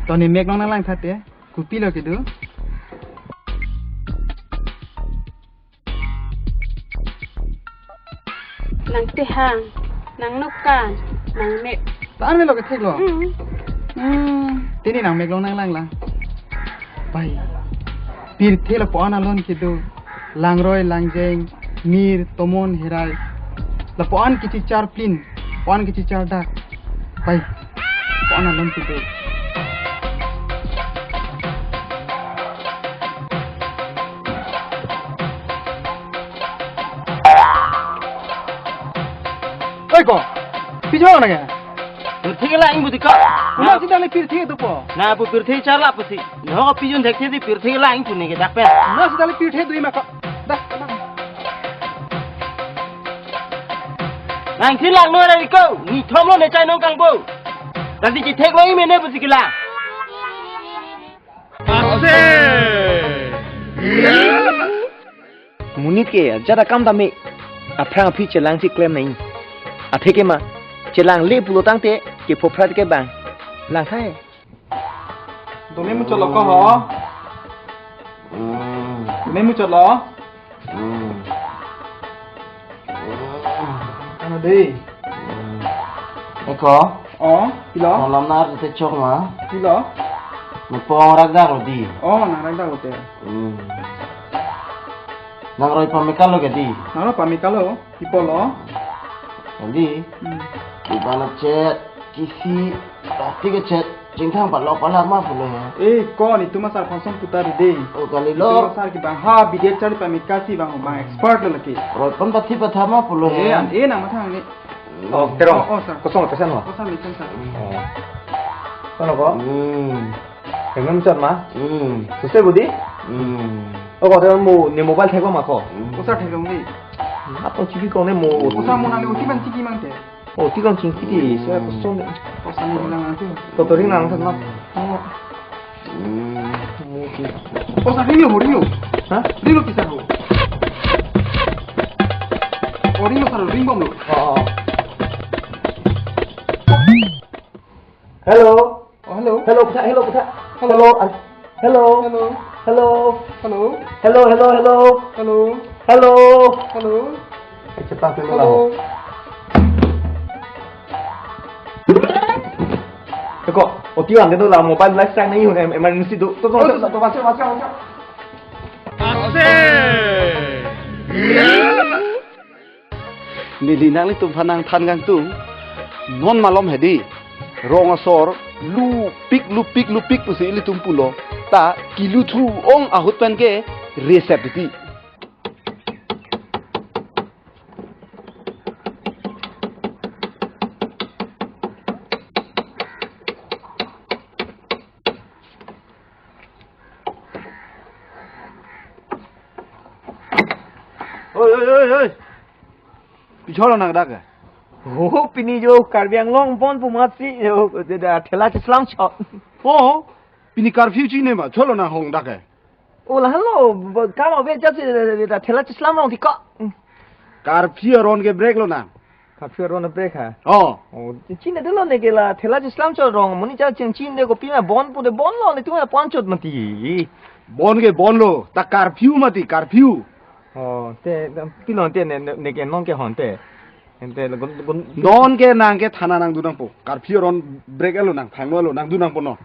To ne mek along nanglang thate, kopilo kedo. Nang tehang, nang nokan, nang mek. Tan melo kethek lo. Hmm. Hmm. Te ne nang mek along nanglang lang. Bai. Pirthe lapu-an alon kedo. Langroi, langjeng, mir, tomon, herai. Lapu-an kechichar plin, lapu-an kechichar dak. Bai. Lapu-an alon kedo. Oi ko, pijor na ke? Pirthe lang pu di ko. Na sita le pirthe dopo. Na pu pirthe charla pusi. No pijun thekthe di pirthe lang pu ne ke dak pen. Na sita le pirthe do ma ko. Dak. Nang si lang no ra ko. Ne thomlo ne chai nong kangbo. Dak di chithek lo mene pusi kila. Monit ke ajat akam tame aphrang aphi chelang si klem nai. Atheke ma chelangle pulo tangte kepho phrat ke bang. Lang thai. Dome muchot lo ko ho. Hmm. Dome muchot lo. Hmm. Ano dei. Hmm. Eko. Oh, pilo? Malam nar te chok ma. Pilo? Mepong rak dak lo di. Oh, nang rak dak lo te. Hmm. Nang roi pamekal lo ke di. Nang roi pamekal lo. Pipolo. Kali. Hmm. Di bana chet, kisi, plastik chet, jingthang palok palak ma pulo he. Eh, ko netum asar phanson putar dei. Oh, kali lo. Netum asar ke bang ha, bidet charli pamekasi bang, bang expert lo lagi. Roi pon pathi patha ma pulo he. Eh, an, eh, nang mathang ni. Oh, terong. Oh, oh, sir. Kosong pesan ho. Kosong pesan, sir. Oh. Kono ko? Hmm. Hemem chot ma? Hmm. Suse budi? Hmm. Oh, ko te mo ne mobile thek ma ko? Hmm. Osa thek dong ni. Apa chiki ko ne mo? Osa mo nang uti ban chiki mang te. Oh, ti kan ching chiki. Saya kosong. Osa ni lang nanti. To to ring nang sana. Hmm. Osa ring yo, ring yo. Hah? Ring yo kisa ho. Oh, ring yo sar ring bom lo. Oh. Hello. Oh, hello. Hello, puthak, hello, puthak. Hello. Hello, ar-, hello. Hello. Hello. Hello. Hello, hello, hello. Hello. Hello. Hello. Eh, cepat dulu lah. Hello. Eko, O T one itu lah mobile life time nahi hone, em-, emergency tu. Tu, tu, tu, tu, tu, masuk, masuk, masuk. Neli nanglitum aphan nangthan kangtung, non malom hedi, rong asor, lupik, lupik, lupik pusi ilitum pulo, ta kiluthu ong ahut pen ke resep titi. Oi, oi, oi, oi. Pi cholo nang dak ke? Oh, pini jo Karbi Anglong pon pu matsi jo, de da thela cheslam chot. Oh, pini curfew chine ma, cholo nang hong dak ke? Oh, la halo, bo-, kam ave jat si de da thela cheslam long ti ko. Curfew aron ke break lo nang. Curfew aron break ha? Oh. Oh, chine de lo ne ke la thela cheslam chot rong, moni cha ching chin de kopi ma bon pu de bon lo ne tu ma pon chot mati. Bon ke bon lo, ta curfew mati, curfew. Oh, te, pilo te ne, ne, ne ke non ke hon te. Ente le gun, gun. Non ke nang ke thana nangdun nangpo. Curfew aron break lo nang, thanglo lo nangdun nangpo non.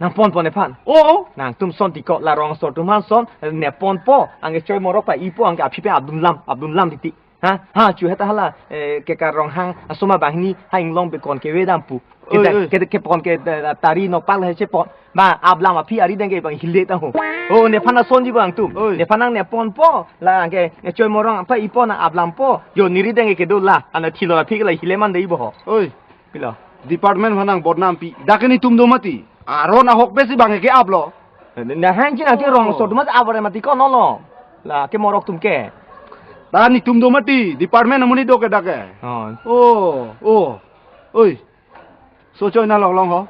Nang pon pon nephan. Oh, oh. Nangtum son ti ko la rong asor atum aphan son, ne ponpo, anke choi morok pa-ipo, anke aphi pen abdun lam, abdun lam titi. Ha? Ha, chu heta hala, eh, ke Karong Hang, asoma banghini, ha inglong bekon keve dam pu. Oi, oi. Ke, ke, kepon ke, eh, tari nokpak he chepon. Ba, ablam aphi ari deng ke bang hile ta ho. Oh, nephan asonji bang tum. Oi. Nephan nang ne ponpo, la anke, eh, choi morok pa-ipo nang ablampo. Jo neri deng ke do la, ana thilo aphi ke la hile man dei bo ho. Oi. Pilo. Department aphan nang bodnam pi. Dak ke netum do mati. Aron ahokpet si bang ke-ap lo. Nahang chin nang ti rong Oh. so do mati, abore mati ko nolo. La ke morok atum ke. Ta netum do mati. Department amonit do ke dak ke. Oh. Oh, oh. Oi. So choi na long long ho.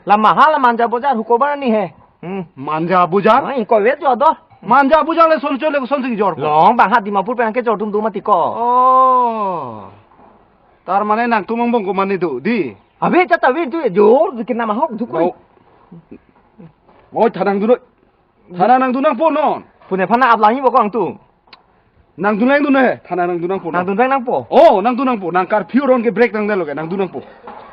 La maha la Manja Bojar huko ba ni he. Hmm. Manja Bojar? Ai, ko vet jo do. Manja Bojar le son choi le son sing jor. Long bang ha Dimapur pen ke jor dum dum mati ko. Oh. Tar mane nangtum angbong ko mane do di. Abe cha ta vet tu jor di ke nama hok dukuri. Oi, thanang dunoi. Thana nangdun nangpo non. Pune phana aplang-i bo ko nangtum. Nangdun nangdun he, thana nangdun nangpo non. Nangdun nang nangpo. Oh, nangdun nangpo. Nang curfew ron ke break nangdetlo ke, nangdun nangpo.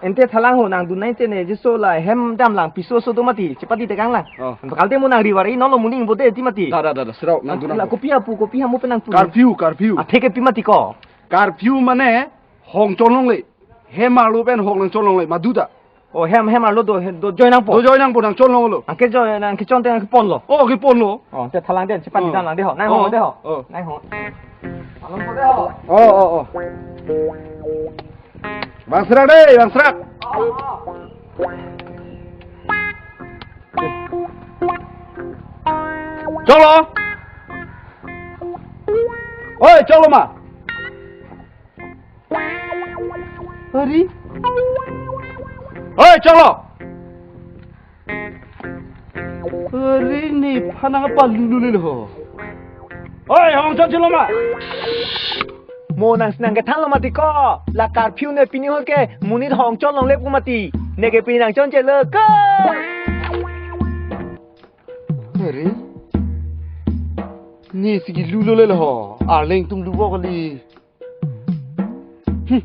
Ente thalang ho, nangdun nang chene, jiso la hem damlang piso so do mati, chepadi tekang lang. Oh. Kalte mo nang riwari nolo muning bote ti mati. Da, da, da, da, sirau, nangdun La nangpo. Kopi apu, kopi hamu pen nangtum. Curfew, curfew. Athe ke pi mati ko. Curfew mane hong chonlongle. Hem arlo pen hong nang chonlongle, madu ta. Oh, hem, hem arlo do, do join nangpo. Do join nangpo, nang chonlonglo. Nang ke join, nang ke chon te nang ke ponlo. Oh, ke ponlo. Oh, te thalang den, chepadi Oh. dan lang de ho. Nang Oh. ho, de ho. Oh. Nang ho. Along ho de ho. Oh, oh, oh. Bang Srak de, Bang Srak. Cholo. Oi, cholo ma. Ari. Oi, cholo. Ari nephan nangpalulule ho. Oi, hong chon cholo ma. Mo nang si nang kethanlo mati ko. La curfew ne pini ho ke monit hong chonlongle pu mati. Ne ke pini nang chonchelo ko. Ari. Ne si kelulule ho. Arleng atum lubo kali. Hmm.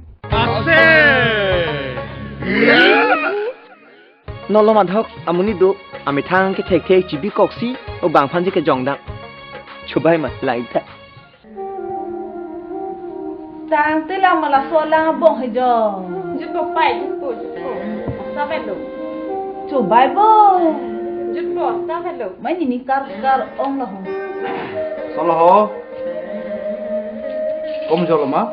Nolo madhok amonit do, amethang ke thekthek chibi koksi, o bang aphan si kejongdam. Chubai ma, lai ta. Tangte la ma laso alang abong he jo. Jutpo pai, jutpo, jutpo. Sa pen lo. Chubai bo. Jutpo, sa pen lo. Mai nini kar kar ong la ho. Solo ho. Kom jolo ma?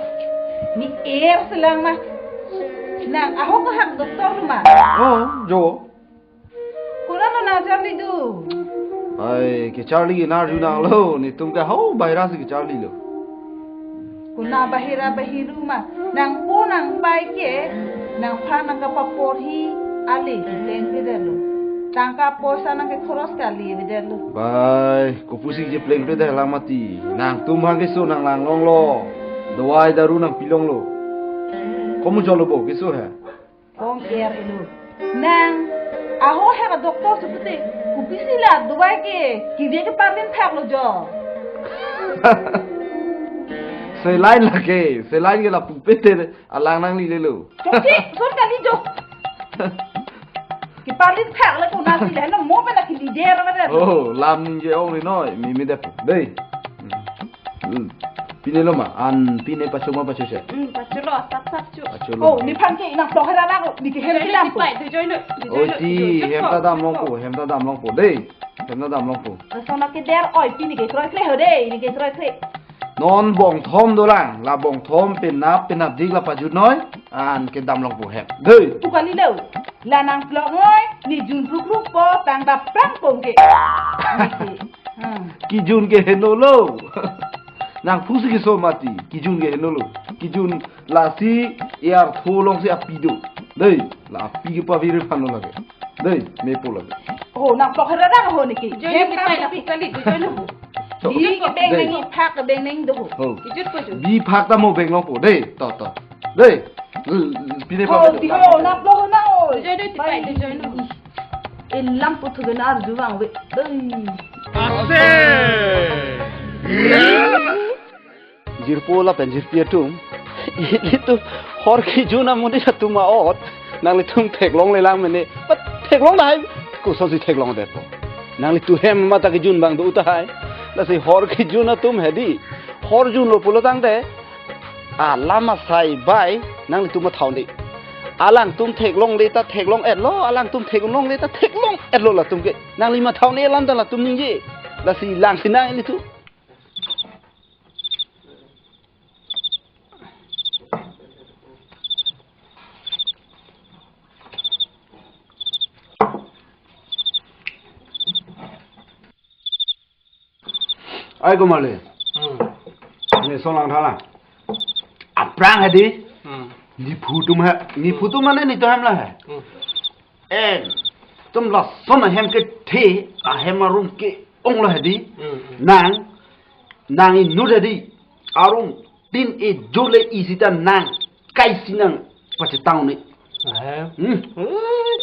Ni er selang ma. Nang ahok hak doktor ma. Oh, jo. Kurang lo nang charli do. Ai, kecharli ke nang arjunanglo, netum ke ho virus kecharlilo. Kuna bahira bahiru ma, nangpo nangpai ke, nangphan nangkapaporhi ale keplengpledetlo. Tangka poisa nangkekhoros ke ale avedetlo. Bai, kopusi keplengpledet lang mati. Nangtum hang keso nanglanglonglo. Dawai daru nangpilonglo. Komu jolo bo keso he? Kong er elo. Nang, aho hek a doctor si pute, kopisi la dawai ke, kiri ke parlin phak lo jo. Saline lake, saline ke lapu pete alang nanglilelo. Chokche, sor kali jo. Ke parlin phak le kona si le, no mo pe na kili der ma der. Oh, lam ningje ong ri noi, mi mi dep. Dei. Hmm. Hmm. Pine lo ma, an pine pacho ma pacho se. Hmm, pacho lo, sap sap chu. Pacho lo. Oh, nephan ke nang plok hera lako, ne ke hem Join ke lo, lampo. Pai, tu join lo, tu Oh, join lo, ti tu join hem lo. Ta damlongpo, hem ta damlongpo, dei. Hem ta damlongpo. Laso na ke der oi, pine ke kroikre ho dei, ne ke kroikre. Non bongthom dolang, la bongthom penap penapdik la pajut noi, an ke damlongpo hem. Dei. Pu kalilo, la nang plok noi, ne jun kruk kruk po, tang dap prang pong ke. Ne ke. Hmm. Kijun ke henolo. Nangpusi keso mati. Kijun ke henolo. Kijun lasi artho alongsi api do. Dei, la api kepavir aphan lo lake. Dei, mepo lake. Oh, nang plok hera ho ne ke. Join Hem ni kam pai na ke pi- kali, join ni. Di ke beng Dei. Nang phak ke beng nang do. Ho. Kijut po ju. Bi phak ta mo beng longpo. Dei, to to. Dei. L- l- Pine Oh, pa. Di ho, nang plok na oi. Join ni, pai, join ni. E lam puthu ke na arju vangve. Ei. Ase. Jirpo lapen jirpi atum. Ilitum hor kijun amonit atum a'ot. Nanglitum theklongle lang mene. But theklong dai. Kosonsi theklongdetpo. Nanglitum hem mata kijun abang do tahai. Lasi hor kijun atum hedi. Hor junlo pulo tangte. Alam asai bai nanglitum mathaune. Alangtum theklongle ta theklong-etlo, alangtum theklongle ta theklong-etlo latum ke. Nangli mathaune alam ta latum ningje. Lasi langsi nang ilitum. Ai ko male. Hmm. Ne solang thala. Aphrang hedi. Hmm. Nephu atum he. Nephu atum mane netum ahem la he. Hmm. En. Atum lason ahem kethe, ahem arum ke-ong lo hedi. Hmm, hmm. Nang, nang inut hedi. Arum tin e jole isi ta nang. Kaisi nang pachetang ni. Ahem. Hmm. Eh,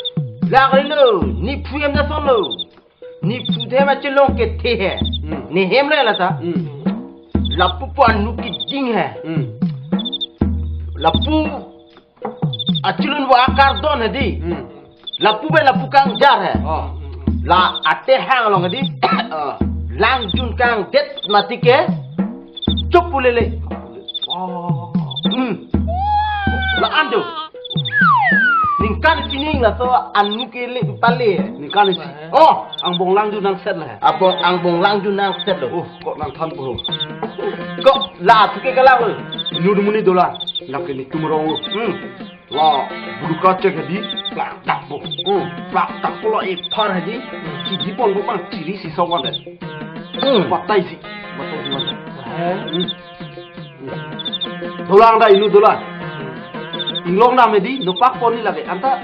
lak lo, nephu ahem ta son lo. Nephu ahem achelong kethe he. Hmm. Ne hem le la ta. Hmm. Lapu pu anu keding he. Hmm. Lapu achelun wa akardon hedi. Hmm. Lapu be lapu kangjar he. Oh. La ate hang along hedi. Oh. Langjun kangdet mati ke. Chup pulele. Oh. Hmm. La-an tu. Ningkan isi ning laso anu ke le tale. Ningkan isi. Oh, angbong langjun nangset la. Angbong, angbong langjun nangset lo. Oh, kok nangthan po. Kok la thu ke kalang lo. Inut amonit dolang. Nang ke netum arong lo. Hmm. La, bulu kachek hedi, plak dak po. Hmm. Plak dak po la ephar hedi. Chidi pon po bang chiri si sawan de. Hmm. Batai si, batai si wan de. Eh? Hmm. Dolang da inut dolang. Inglong dam hedi, nopak pon ni lake. Anta,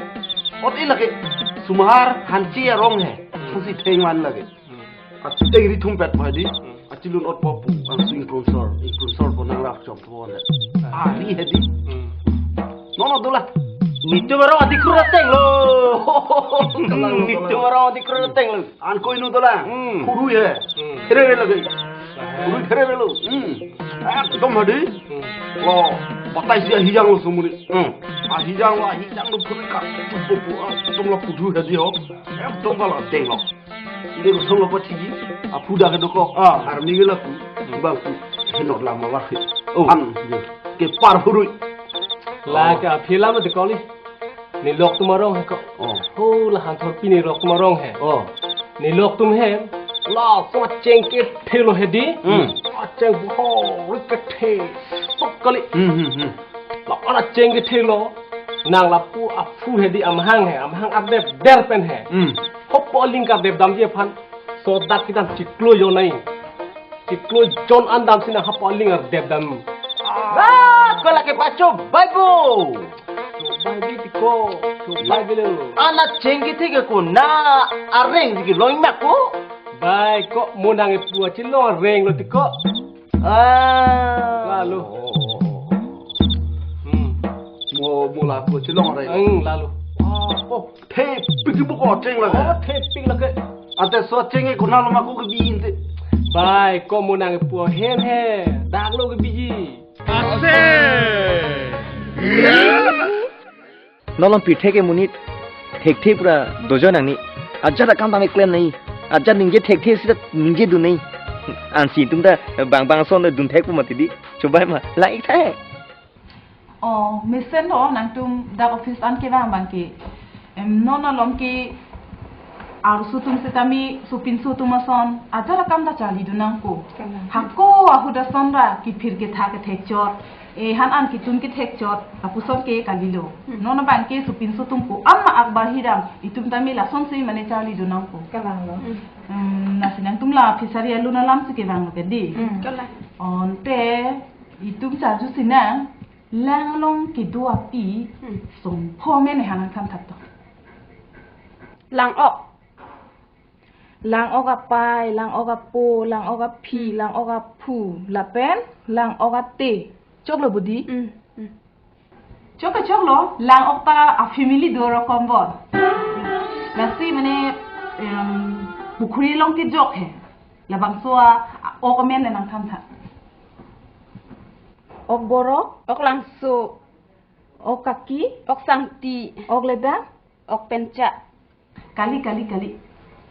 ot-e lake. Sumahar, hanchi arong he. Susi theng wan lake. Ateng ri thumpet po hedi. Achelun ot po pu. Angsu ingkrungsor. Ingkrungsor po nang rak chom po wan de. Ari hedi. Nono dolang. Netum arong adikrut ateng lo. Netum arong adikrut ateng lo. An ko inut dolang. Hmm. Phurui he. Hmm. Pherere lake. Phurui pherere lo. Hmm. Ekdom hedi. Hmm. Lo, batai si ahijang lo sumuni. Hmm. Ahijang lo, ahijang lo phurui ka. Chup po pu, ah, tum lo pudhu hedi ho. Ekdom kala deng lo. Ide kosong lo pachiji. Aphu dak kedo ko. Ah. Army ke lapu. Hmm. Bang pu. Henor lama war he. Oh. An. Kepar phurui. La ke aphi lama de koli. Nelok atum arong he ko. Oh. Ho, la hangthor pi nelok atum arong he. Oh. Nelok atum he. Laso acheng kethe lo hedi. Hmm. Acheng ho, rik kethe. Sok kali. Hmm, hmm, hmm. La-an acheng kethe lo. Nang lapu aphu hedi amahang he. Amahang adep der pen he. Hmm. Hopo aling kardep damji aphan. Sodak kedam chiklo jonai. Chiklo jon an damsi nang hapo aling kardep dam. Ah, ko lake pacho baibo. Cho baibi ti ko, cho baibi lo. An acheng kethe ke ko na areng si kelong mak ko. Bai ko mo nang epu achelong areng lo ti ko. Ah. Lalo. Hmm. Mo, mo lapu achelong areng. Hmm, lalo. Ah, oh. Thepik ibu ko cheng lake. Oh, thepik lake. Ante so cheng e kunal ma ko kebi inte. Bai, ko mo nang epu ahem he. Dak lo kebiji. Ase. Non along pirthe ke monit thekthe pura dojo nangji. Ajat akam tame klem nangji. Ajat ningje thekthe sita ningje dun nangji. Ansi atum ta bang bang ason dun thek pu mati di. Cho bai ma. Lang ik tha he. Oh, mesen do nangtum dak office an kevang abang ke. Em, non along ke arloso atum setame sopinso atum ason ajat akam ta charli dun nang ko. Kalang. Hako ahut ason ra kephir ketha kethek chot. E, han an ketun kethek chot. Lapuson ke kalilo. Hmm. Non abang ke sopinso atum ko. Ama akbar hidam. Itum tame lasonsi mane charli dun nang ko. Kalang lo. Hmm. Em, lasi nangtum la fishery alun alam si kevang lo ke di. Hmm. Kalang. Ante itum charju si nang. Lang along kedo api, hmm, song pho mene hanang than thap to. Lang ok. Lang ok apai, lang ok apo, lang ok aphi, hmm, lang ok aphu, lapen lang ok ate. Choklo budi? Hmm, hmm. Chok ke choklo, lang ok ta a family do rokom bor. Lasi mane, em, pukhuri along kejok he. Labangso a ok amen le nang than tha. Ok borok. Ok langso. Ok kaki. Ok sangti. Ok ledang. Ok pencha. Kali, kali, kali.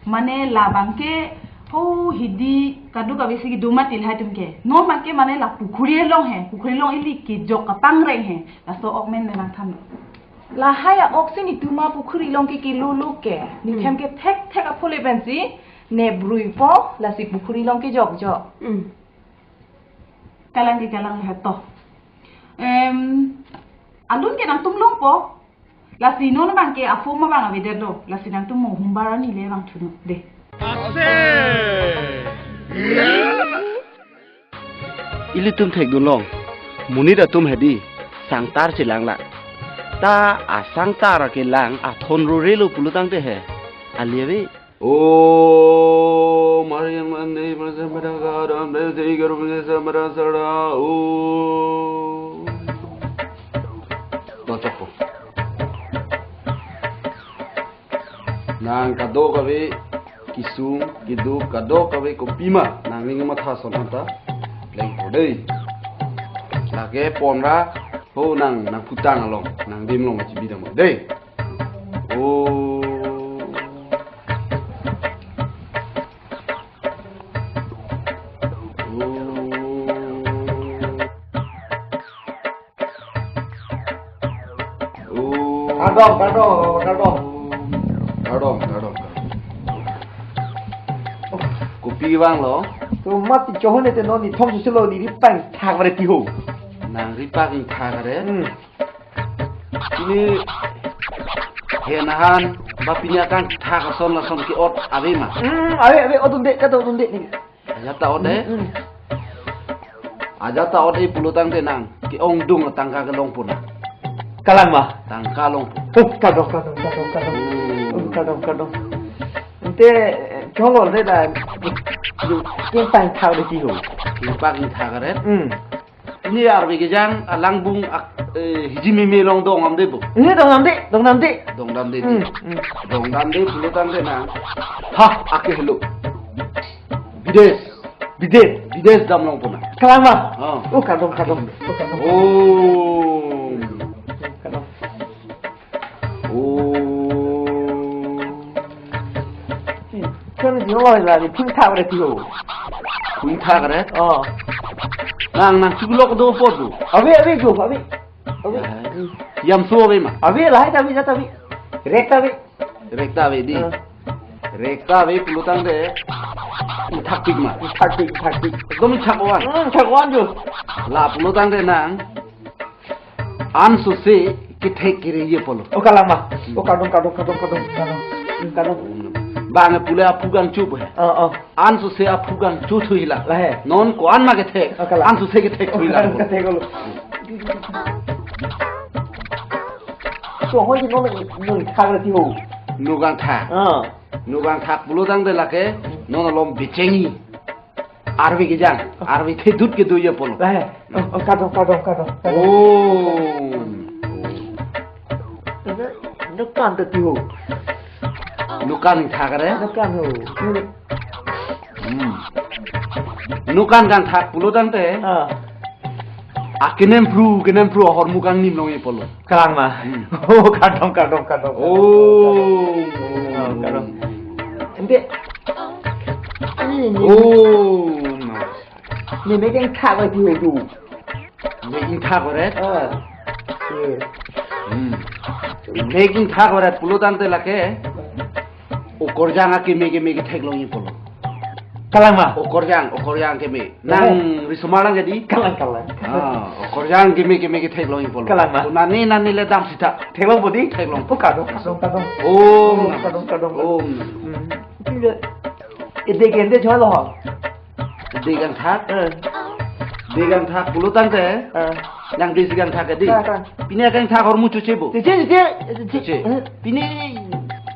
Mane labang ke ho hidi kadokave si kedo mati lahai atum ke. Non abang ke mane la pukhuri along he. Pukhuri along ili kejok kapangreng he. Laso ok amen le nang than. Lahai a ok si netum a pukhuri along ke kelolo ke. Nethem, hmm, kethek thek apho le pensi ne brui po lasi pukhuri along kejok jok. Hmm. Kalang ke kalang heto. Em, alun ke nangtum longpo. Lasi non abang ke a form abang avedet lo. Lasi nangtum mo humbar ani le abang thuno de. Ase. Ilitum thekdunlong. Monit atum hedi sangtar chelang la. Ta asangtar kelang athon rorelo pulotangte he. Ali ave. Om Hari Mande Prasambhadaka Dam Desi Garu Prasambhada Sara Om. Dotchok po. Nang kadokave kesung keduk kadokave kopima nangning matha ason anta plengpo dei. Lake ponra ho nang nangputang along nangdim along chibi dam dei. O. O. Kardom, kardom, kardom. Kardom, kardom, kardom. Kopi vanglo? To mati chohone te non ni thom susulo ni ripang thak bare ti ho. Nang ripang thak bare? Hmm. Ini henahan ba pini akangthak ason lason ke-ot ave ma? Hmm, ave, ave, ot un-e, kado ot un-e ni. Ajat ta ot-e. Hmm, hmm. Ajat ta ot-e pulotangte nang ke-ongdung tangka kelong puna. Kalang ma? Tangka long puna. Oh, kardom, kardom, kardom, kardom. Hmm. Oh, kardom, kardom. Ante, eh, cholo le da, yu, kin pang thau de ti ho. Kin pang thau karet. Hmm. Ini arve kejang alangbung ak, eh, hiji meme along dongdamde bo. Ini dongdamde, dongdamde. Dongdamde di. Hmm, hmm. Dongdamde pulotangte nang. Ha, ake helo. Bides. Bides. Bides damlong puna. Kalang ma? Oh. Oh, kardom, kardom. Oh, kardom. Oh. Kardom. Oh. Kan jolo la ni phung thak re ti ho. Phung thak re? Oh. Nang nang chuklok do po do. Ave, ave jo, ave. Ave. Ah. Yam so ave ma? Ave, lahai ta ave, jat ta ave. Rek ta ave. Rek ta ave di. Ah. Rek ta ave pulotangte. Thakpik ma? Thakpik, thakpik. Ekdom thak wan. Hmm, thak wan jo. La pulotangte nang. Ansose kethek kere ye polo. Oh, kalang ma. Oh, kardom, kardom, kardom, kardom, kardom. Hmm, kardom. Bang pule aphu kangchup he. Oh, oh. Ansose aphu kangchup thu hila. Lahai. Non ko-an ma kethek. Oh, kalang. Ansose kethek thu hila. Oh, kalang, kethek lo. So, hoi non, non thak re ti ho. Non kangthak. Ah. Non kangthak pulotangte lake. Non alom bichengi. Arve kejang, arve thedut kedo ye polo. Eh, oh, oh, kardom, kardom, kardom, kardom. Oh. Ini, ini kan te ti ho. Non kangthak re? Ini kan ho. Hmm. Non kangthak pulotangte. Ah. Akenem phru, kenem phru ahormu kangnim long ye polo. Kalang ma. Hmm. Oh, kardom, kardom, kardom. Oh. Oh, kardom. Ante, ini, ini. Oh, nice. Ni meme kangthak bai ti ho tu. Meme kangthak bai re? Ah. Iya. Hmm. Meme kangthak bai re pulotangte lake. Okorjang akeme keme kethek long ye polo. Kalang ma? Okorjang, okorjang keme. Nang risomar lang jadi? Kalang, kalang. Ah, okorjang keme keme kethek long ye polo. Kalang ma? Nani nani le dam sita. Theklong po di? Theklong. Oh, kardom, kardom, kardom. Om. Oh, kardom, kardom. Om. Hmm. Ide ke ide cholo ho. Ide kangthak? Eh. Ide kangthak pulotangte. Eh. Nang desi kangthak edi. Kang, kang. Pini akangthak ahormu choche bo. Choche, choche, choche. Choche. Eh. Pini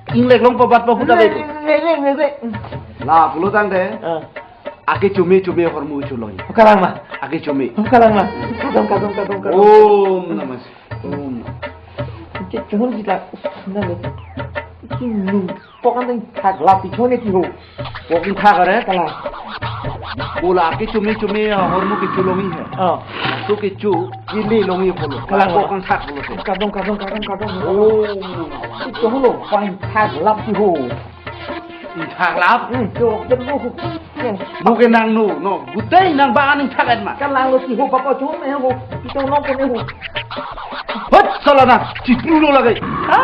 inglek long pabat pa huda bego. Inglek, inglek, inglek, inglek. La pulotangte. Eh. Ake chome chome ahormu cholong. Kalang ma? Ake chome. Kalang ma? Kardom, kardom, kardom, kardom. Om Namah Shivaya. Om. Ante chun si la. Na le. Kin nu. Pok an thak lap ti chone ti ho. Pok an thak re? Kalang. Bola ke chome chome ahormu kecho long he. Oh. To kecho kele long ye polo. Kalang. Pok an thak polo te. Kardom, kardom, kardom, kardom. Oh. Ti cholo pang thak lap ti ho. Thak lap? Hmm, cho, cho, cho. Mo ke nang no, no. Gutei nang bang aning thak et ma. Kalanglo ti ho, papa chun me ho. Ti chon long ko me ho. Hot, sala na, chipru lo lage. Ha?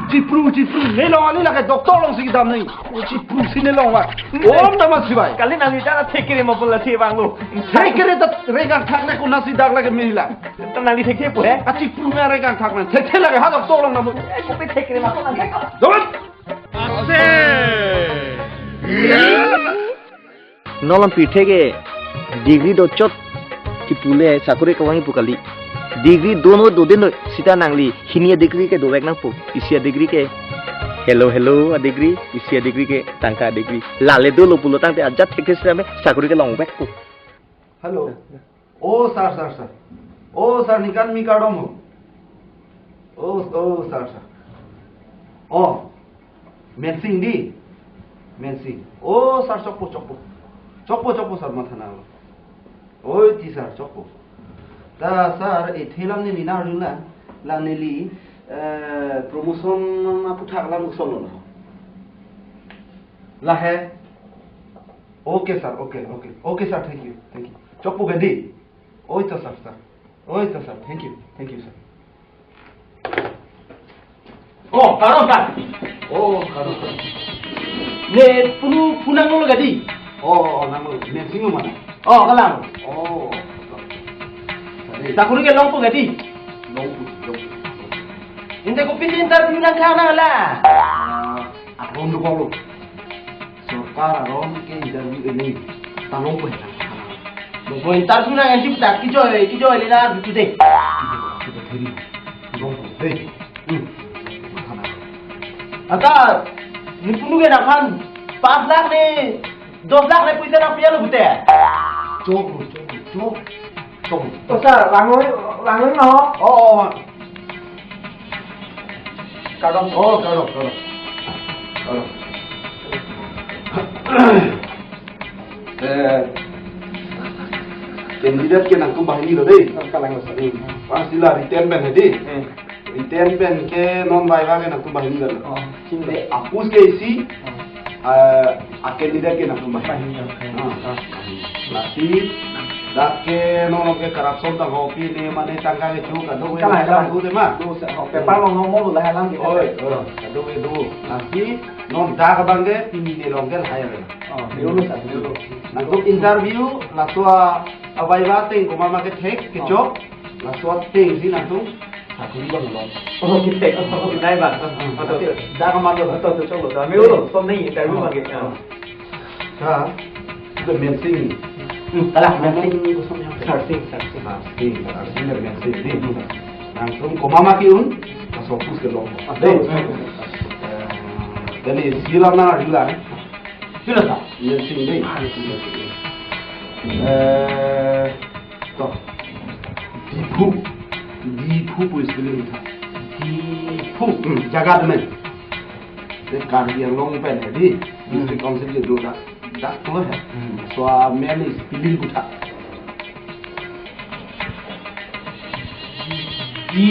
Chipru, chipru, ne long ali lage, doctor long si dam nai. O chipru si ne long wa. Om Namah Shivaya. Kali nangli ta thek kere ma pula thi bang lo. Thek kere ta regang thak ne ko nasi dak lage mila. Ta nangli thekthe pu he? A chipru me regang thak ne. Thekthe lage ha doctor long na mo. Eh, ko pe thek kere ma ko nang thek. Domat. Non alam pirthe ke degree dochot Pule sakori kevang pu kali. Degree dono dodeno sita nangli hini a-degree ke dovek nangpo. Isi a-degree ke hello hello a-degree, isi a-degree ke tangka a-degree. Lale dolo pulo tangte ajat thekthe sita me sakori ke longvekpo. Hello. Oh, sir, sir, sir. Oh, sir, ningkan mi kardom ho. Oh, oh, sir, sir. Oh, Mensing di. Mensing. Oh, sir, chokpo, chokpo. Chokpo, chokpo, sir, matha nanglo. Oi, ti, sir, chokpo. Ta, sir, ethe alam neli nangarjulang. La neli, eh, promotion aputhak alam kosonlo. Lahei. Okay, sir. Okay, okay. Okay, sir. Thank you. Thank you. Chokpo ke di. Oi to, sir, sir. Oi to, sir. Thank you. Thank you, sir. Oh, kardom, sir. Oh, kardom, sir. Ne punu punang lo gadi. Oh, oh, oh, nang lo. Mensing lo mana? Oh, kalang. Oh. Sakori ke longpo gadi. Longpo, longpo. Inte kopisi interview nangklang nang la. Ah, aron dokoklo. Sorkar aron ke interview ini ta longpo he. Longpo interview nang ansi puta kejoi, kejoi le nang arju te. Sudah thiri. Longpo. Hei. Hmm. Matha nang. Ata, ne punu ke nangphan, pas lakh ne, dos lakh ne puita nangpi-et lo pute. Chok lo, chok lo, chok. Chok lo. Oh, sir, langoi, langoi no. Oh, oh, oh. Kardom. Oh, kardom, kardom. Kardom. Eh, candidate ke nangtum banghini lo dei. Oh, kalang lo, sir. Hmm. Pasi la written pen he dei. Hmm. Written pen ke non viva ke nangtum banghini lo. Oh, ching de. Apus ke isi, oh, eh, a-candidate ke nangtum banghini. Banghini, okay. Ah. Ah. Lasi, dak ke non ke corruption tangho pi ne mane tangka kecho kadokave. Kalang, kalang. Dodema. Do se, oh, paper along no mo lahei alam ke. Oi, oi, kadokave do. Lasi, non dak abang ke pini ne along ke lahei. Oh, dolo, sir, dolo. Nangtum interview, laso a, a-viva ateng komat ma kethek, kechok, oh, laso atengsi nangtum sakori abang long. Oh, kethek, oh, kethek abang. Hmm. Oh, to, to. Dak komat lo. Oh, to, to, choklo. To, me ulo, som nahi, interview abang ke. Oh. Sir, itu Mensing. Hmm, kalang, Mensing. Mensing kosong yang. Sarsing, Sarsing. Sarsing, Sarsing dari Mensing. Di, di. Nangtum komat ma ke-un, laso apus ke long. Ah, dei. Betul. Eh, jadi silam nang juga. Sudah, sir. Mensing dei. Ah, iya. Eh, to. Diphu. Diphu pu spelling tha. Diphu. Hmm, jagat amen. Te Karbi Anglong pen he dei. Hmm. District Council ke do dak. Dak to he. Hmm. Laso amen spelling puthot. Di.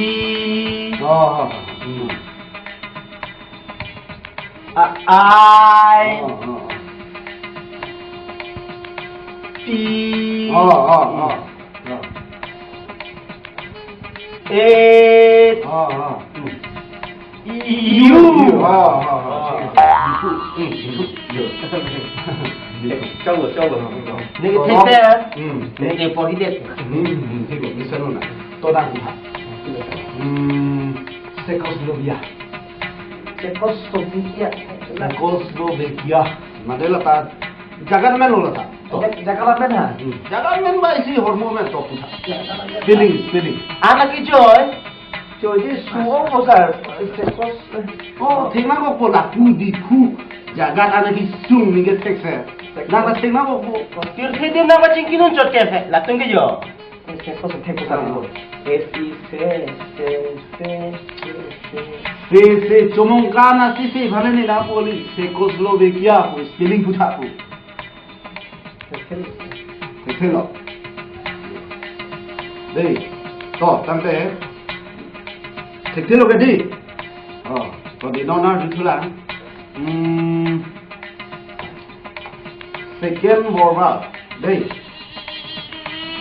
Oh, oh, oh. Hmm. A, I. Oh, oh, oh. P. Oh, oh, oh. Oh. It. Oh, oh. Hmm. U. U. Oh, oh, oh. Oh. Hmm. Choklo, choklo. Neke thekse. Hmm. Neke porhi det. Hmm, hmm, thik lo, listen lo na. To dang ha. Hmm, Czechoslovakia. Czechoslovakia. Czechoslovakia. Mane lata jagat amen lo lata. To. Ja-, jagat amen ha? Hmm. Jagat amen ba isi hormu amen to puthot. Jagat amen. Spelling, spelling. Anak kejoi. Kejoi si su-ong ko, sir. Czechos. Oh, thek nangkokpo lapu Diphu. Jagat amen kesung neke thekse. Nang la thek nangkokpo. Pirthe adim nangpachingki nunchot ke he. Latum ke jo. Seko se thek ko. Ah. Seko se, se, se, se, se. Se, se, chomong kana si se, bhane ne na poli, Czechoslovakia, pu spelling puthot pu. Thekthe lo. Dei, to, tangte. Thekthe lo ke dei. Oh, to dei non arjuthulang. Hmm. Second World War, dei.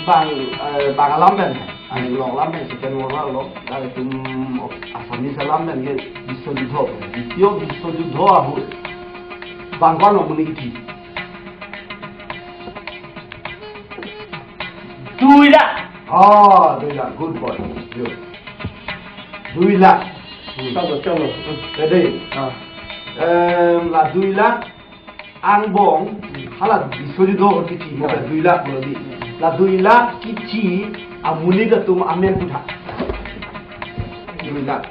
Bang, eh, bang alam pen, aning long alam pen, Second World War lo, dak itum Assamese alam pen ke Biswojudho, Ditiyo Biswojudho ahut. Bang ko-an lo monit kithi? Dui lakh. Oh, dui lakh, good boy. Good. Dui lakh. Hmm. Choklo, choklo. Jadi, ah, em, la dui lakh angbong, hmm, hala Biswojudho kithi, mo, ah, dui lakh pulo dei. Hmm. La dui lakh kithi amonit atum amen putha. Dui lakh.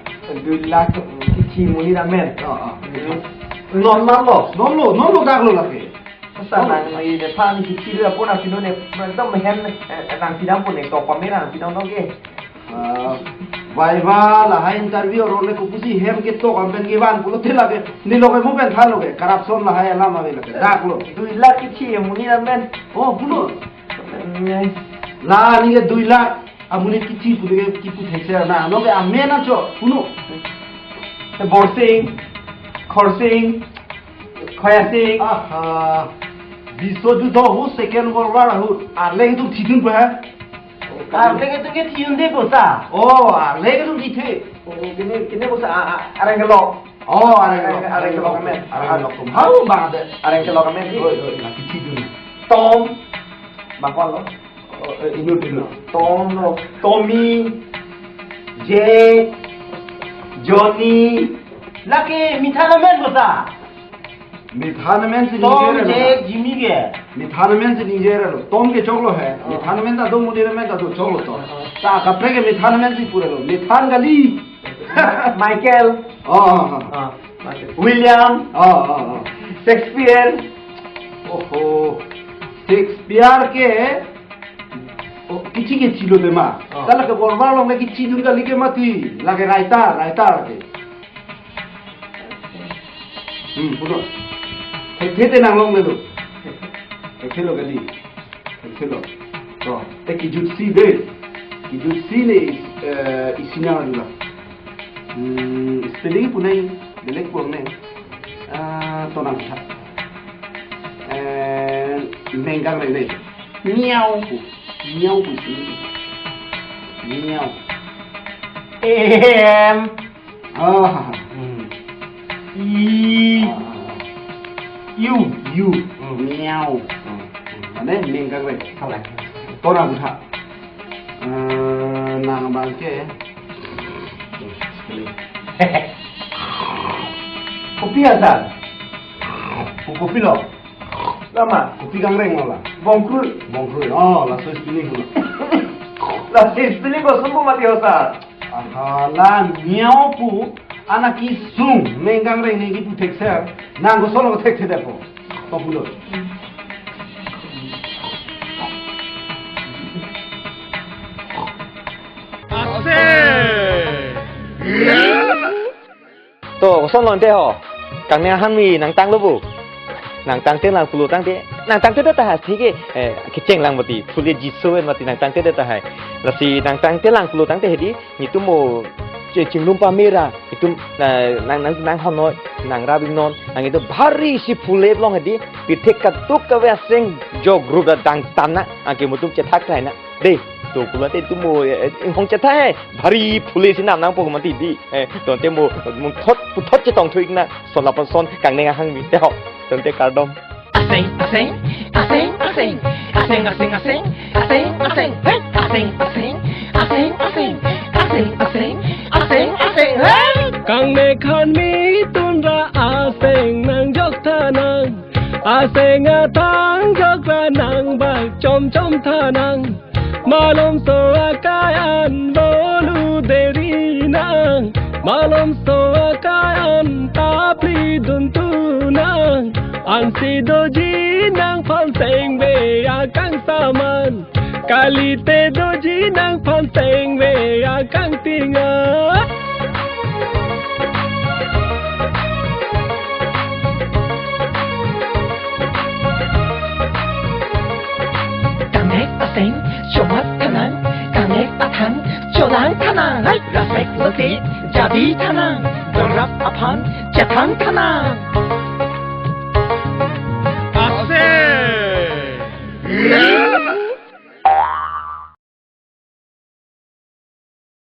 Dui lakh kithi monit amen. Oh, oh. Non man lo. Non lo, non lo dak lo lake. Sa nang ni de pan kithi lo pon aphi non ne, ekdom hem, eh, nang pidam pon ne, to pame nang pidam no ke. Ah, Viva lahai interview aron le kopusi hem ketok ampen kevan pulote lake, neli lo ke mo pen than lo ke, corruption lahai alam ave lake, dak lo. Dui lakh kithi amonit amen. Oh, pulo. Mm. La neli ke dui lakh amonit kithi pu ke kipu thekser na, lo ke amen acho, puno. Borsing, Khorsing, Khoyasing. Aha. Biswajudh ahut, Second World War ahut, arleng atum thidun pa ha? Arleng atum ke thidunde ko sa? Oh, arleng atum thithe. Oh, kene, kene ko sa, a, a, arleng kelok. Oh, arleng kelok. Arleng kelok amen. Arleng kelok atum. Hau bang ade. Arleng kelok amen di. Oi, oi, lake thidun. Tom. Bang ko lo. Oh, eh, inut, inut. Tom lo. Tommy. Jack. Johnny. Lake mithan amen ko sa? Mithan amen si Tom, ningje re Jack, lo. Jimmy ke? Mithan amen si ningje re lo. Tom ke choklo he. Oh. Mithan amen ta do, monit amen ta do, choklo to. Oh. Ta kaprek ke mithan amen si pura lo. Mithan kali. Michael. Oh, oh, oh. Ah, Michael. William. Oh, oh, oh. Shakespeare. Oho. Shakespeare ke, oh, kithi kithi lo tema. Oh. Ta lake World War along le kithidun kali ke mati. Lake writer, writer ke. Hmm, puno. Thekthe te nanglongle lo. Thekthe lo kali. Thekthe lo. To, te kijutsi de. Kijutsi ne is, eh, isi nang adula. Hmm, spelling pu nai belek pu ne. Ah, to nang tha. Eh, Mengkangrengneng. Miau pu. Miau pu isi. Miau. Em. Ah. Hmm. I. Ah. U. U. Hmm. Miau. Hmm. Mane Mengkangreng. Salah. To nang tha. Eh, nang abang ke. Kopi asal. Kopi lo. Lama. Kopi kangreng lo la. Bongkrui. Bongkrui. Oh, laso spelling lo. Laso spelling ko sumbo mati ho sir. Aha, la miau pu anak kesung Mengkangreng ne kipu thekser, nang koson lo thekthedet po. To pulo. Ase. To, koson lo ante ho. Kangneng ahangmi nangtanglo pu. Nangtangte lang pulo tangte. Nangtangtedet tahai thike, eh, kecheng lang mati. Phule jiso en mati nangtangtedet tahai. Lasi nangtangte lang pulo tangte hedi. Netum mo che chinglum pamera. Netum na nang nang nang hanoi. Nangrap iknon. Nang itum bhari si phule long hedi. Pirthe kaduk kave aseng jo group ra dangtan na. Anke netum chethak tahai na. Dei, to pulote netum mo, eh, inghong chetha he, bhari phule si nam nangpo mati di. Eh, tangte mo, mo thot, puthot chetong thu ik na, son lapuson, kangneng ahangmi, te ho, tangte kardom. Aseng, aseng, aseng, aseng, aseng, aseng, aseng, aseng, aseng, hey, aseng, aseng, aseng, aseng, aseng, aseng, aseng, aseng, hey. Kangneng ahangmi tunra aseng nangjok tha nang, aseng athang jokra nang bak chom chom tha nang. Malomso akai an bolu deri nang, malomso akai an tapli dun tu nang. Ansi doji nangphan sengve akang saman, kalite doji nangphan sengve akang tinga. Kangneng aseng chomat tha nang, kangneng athang cholang tha nang. Hai, lasek lote jadi tha nang, dorap aphan chethang tha nang.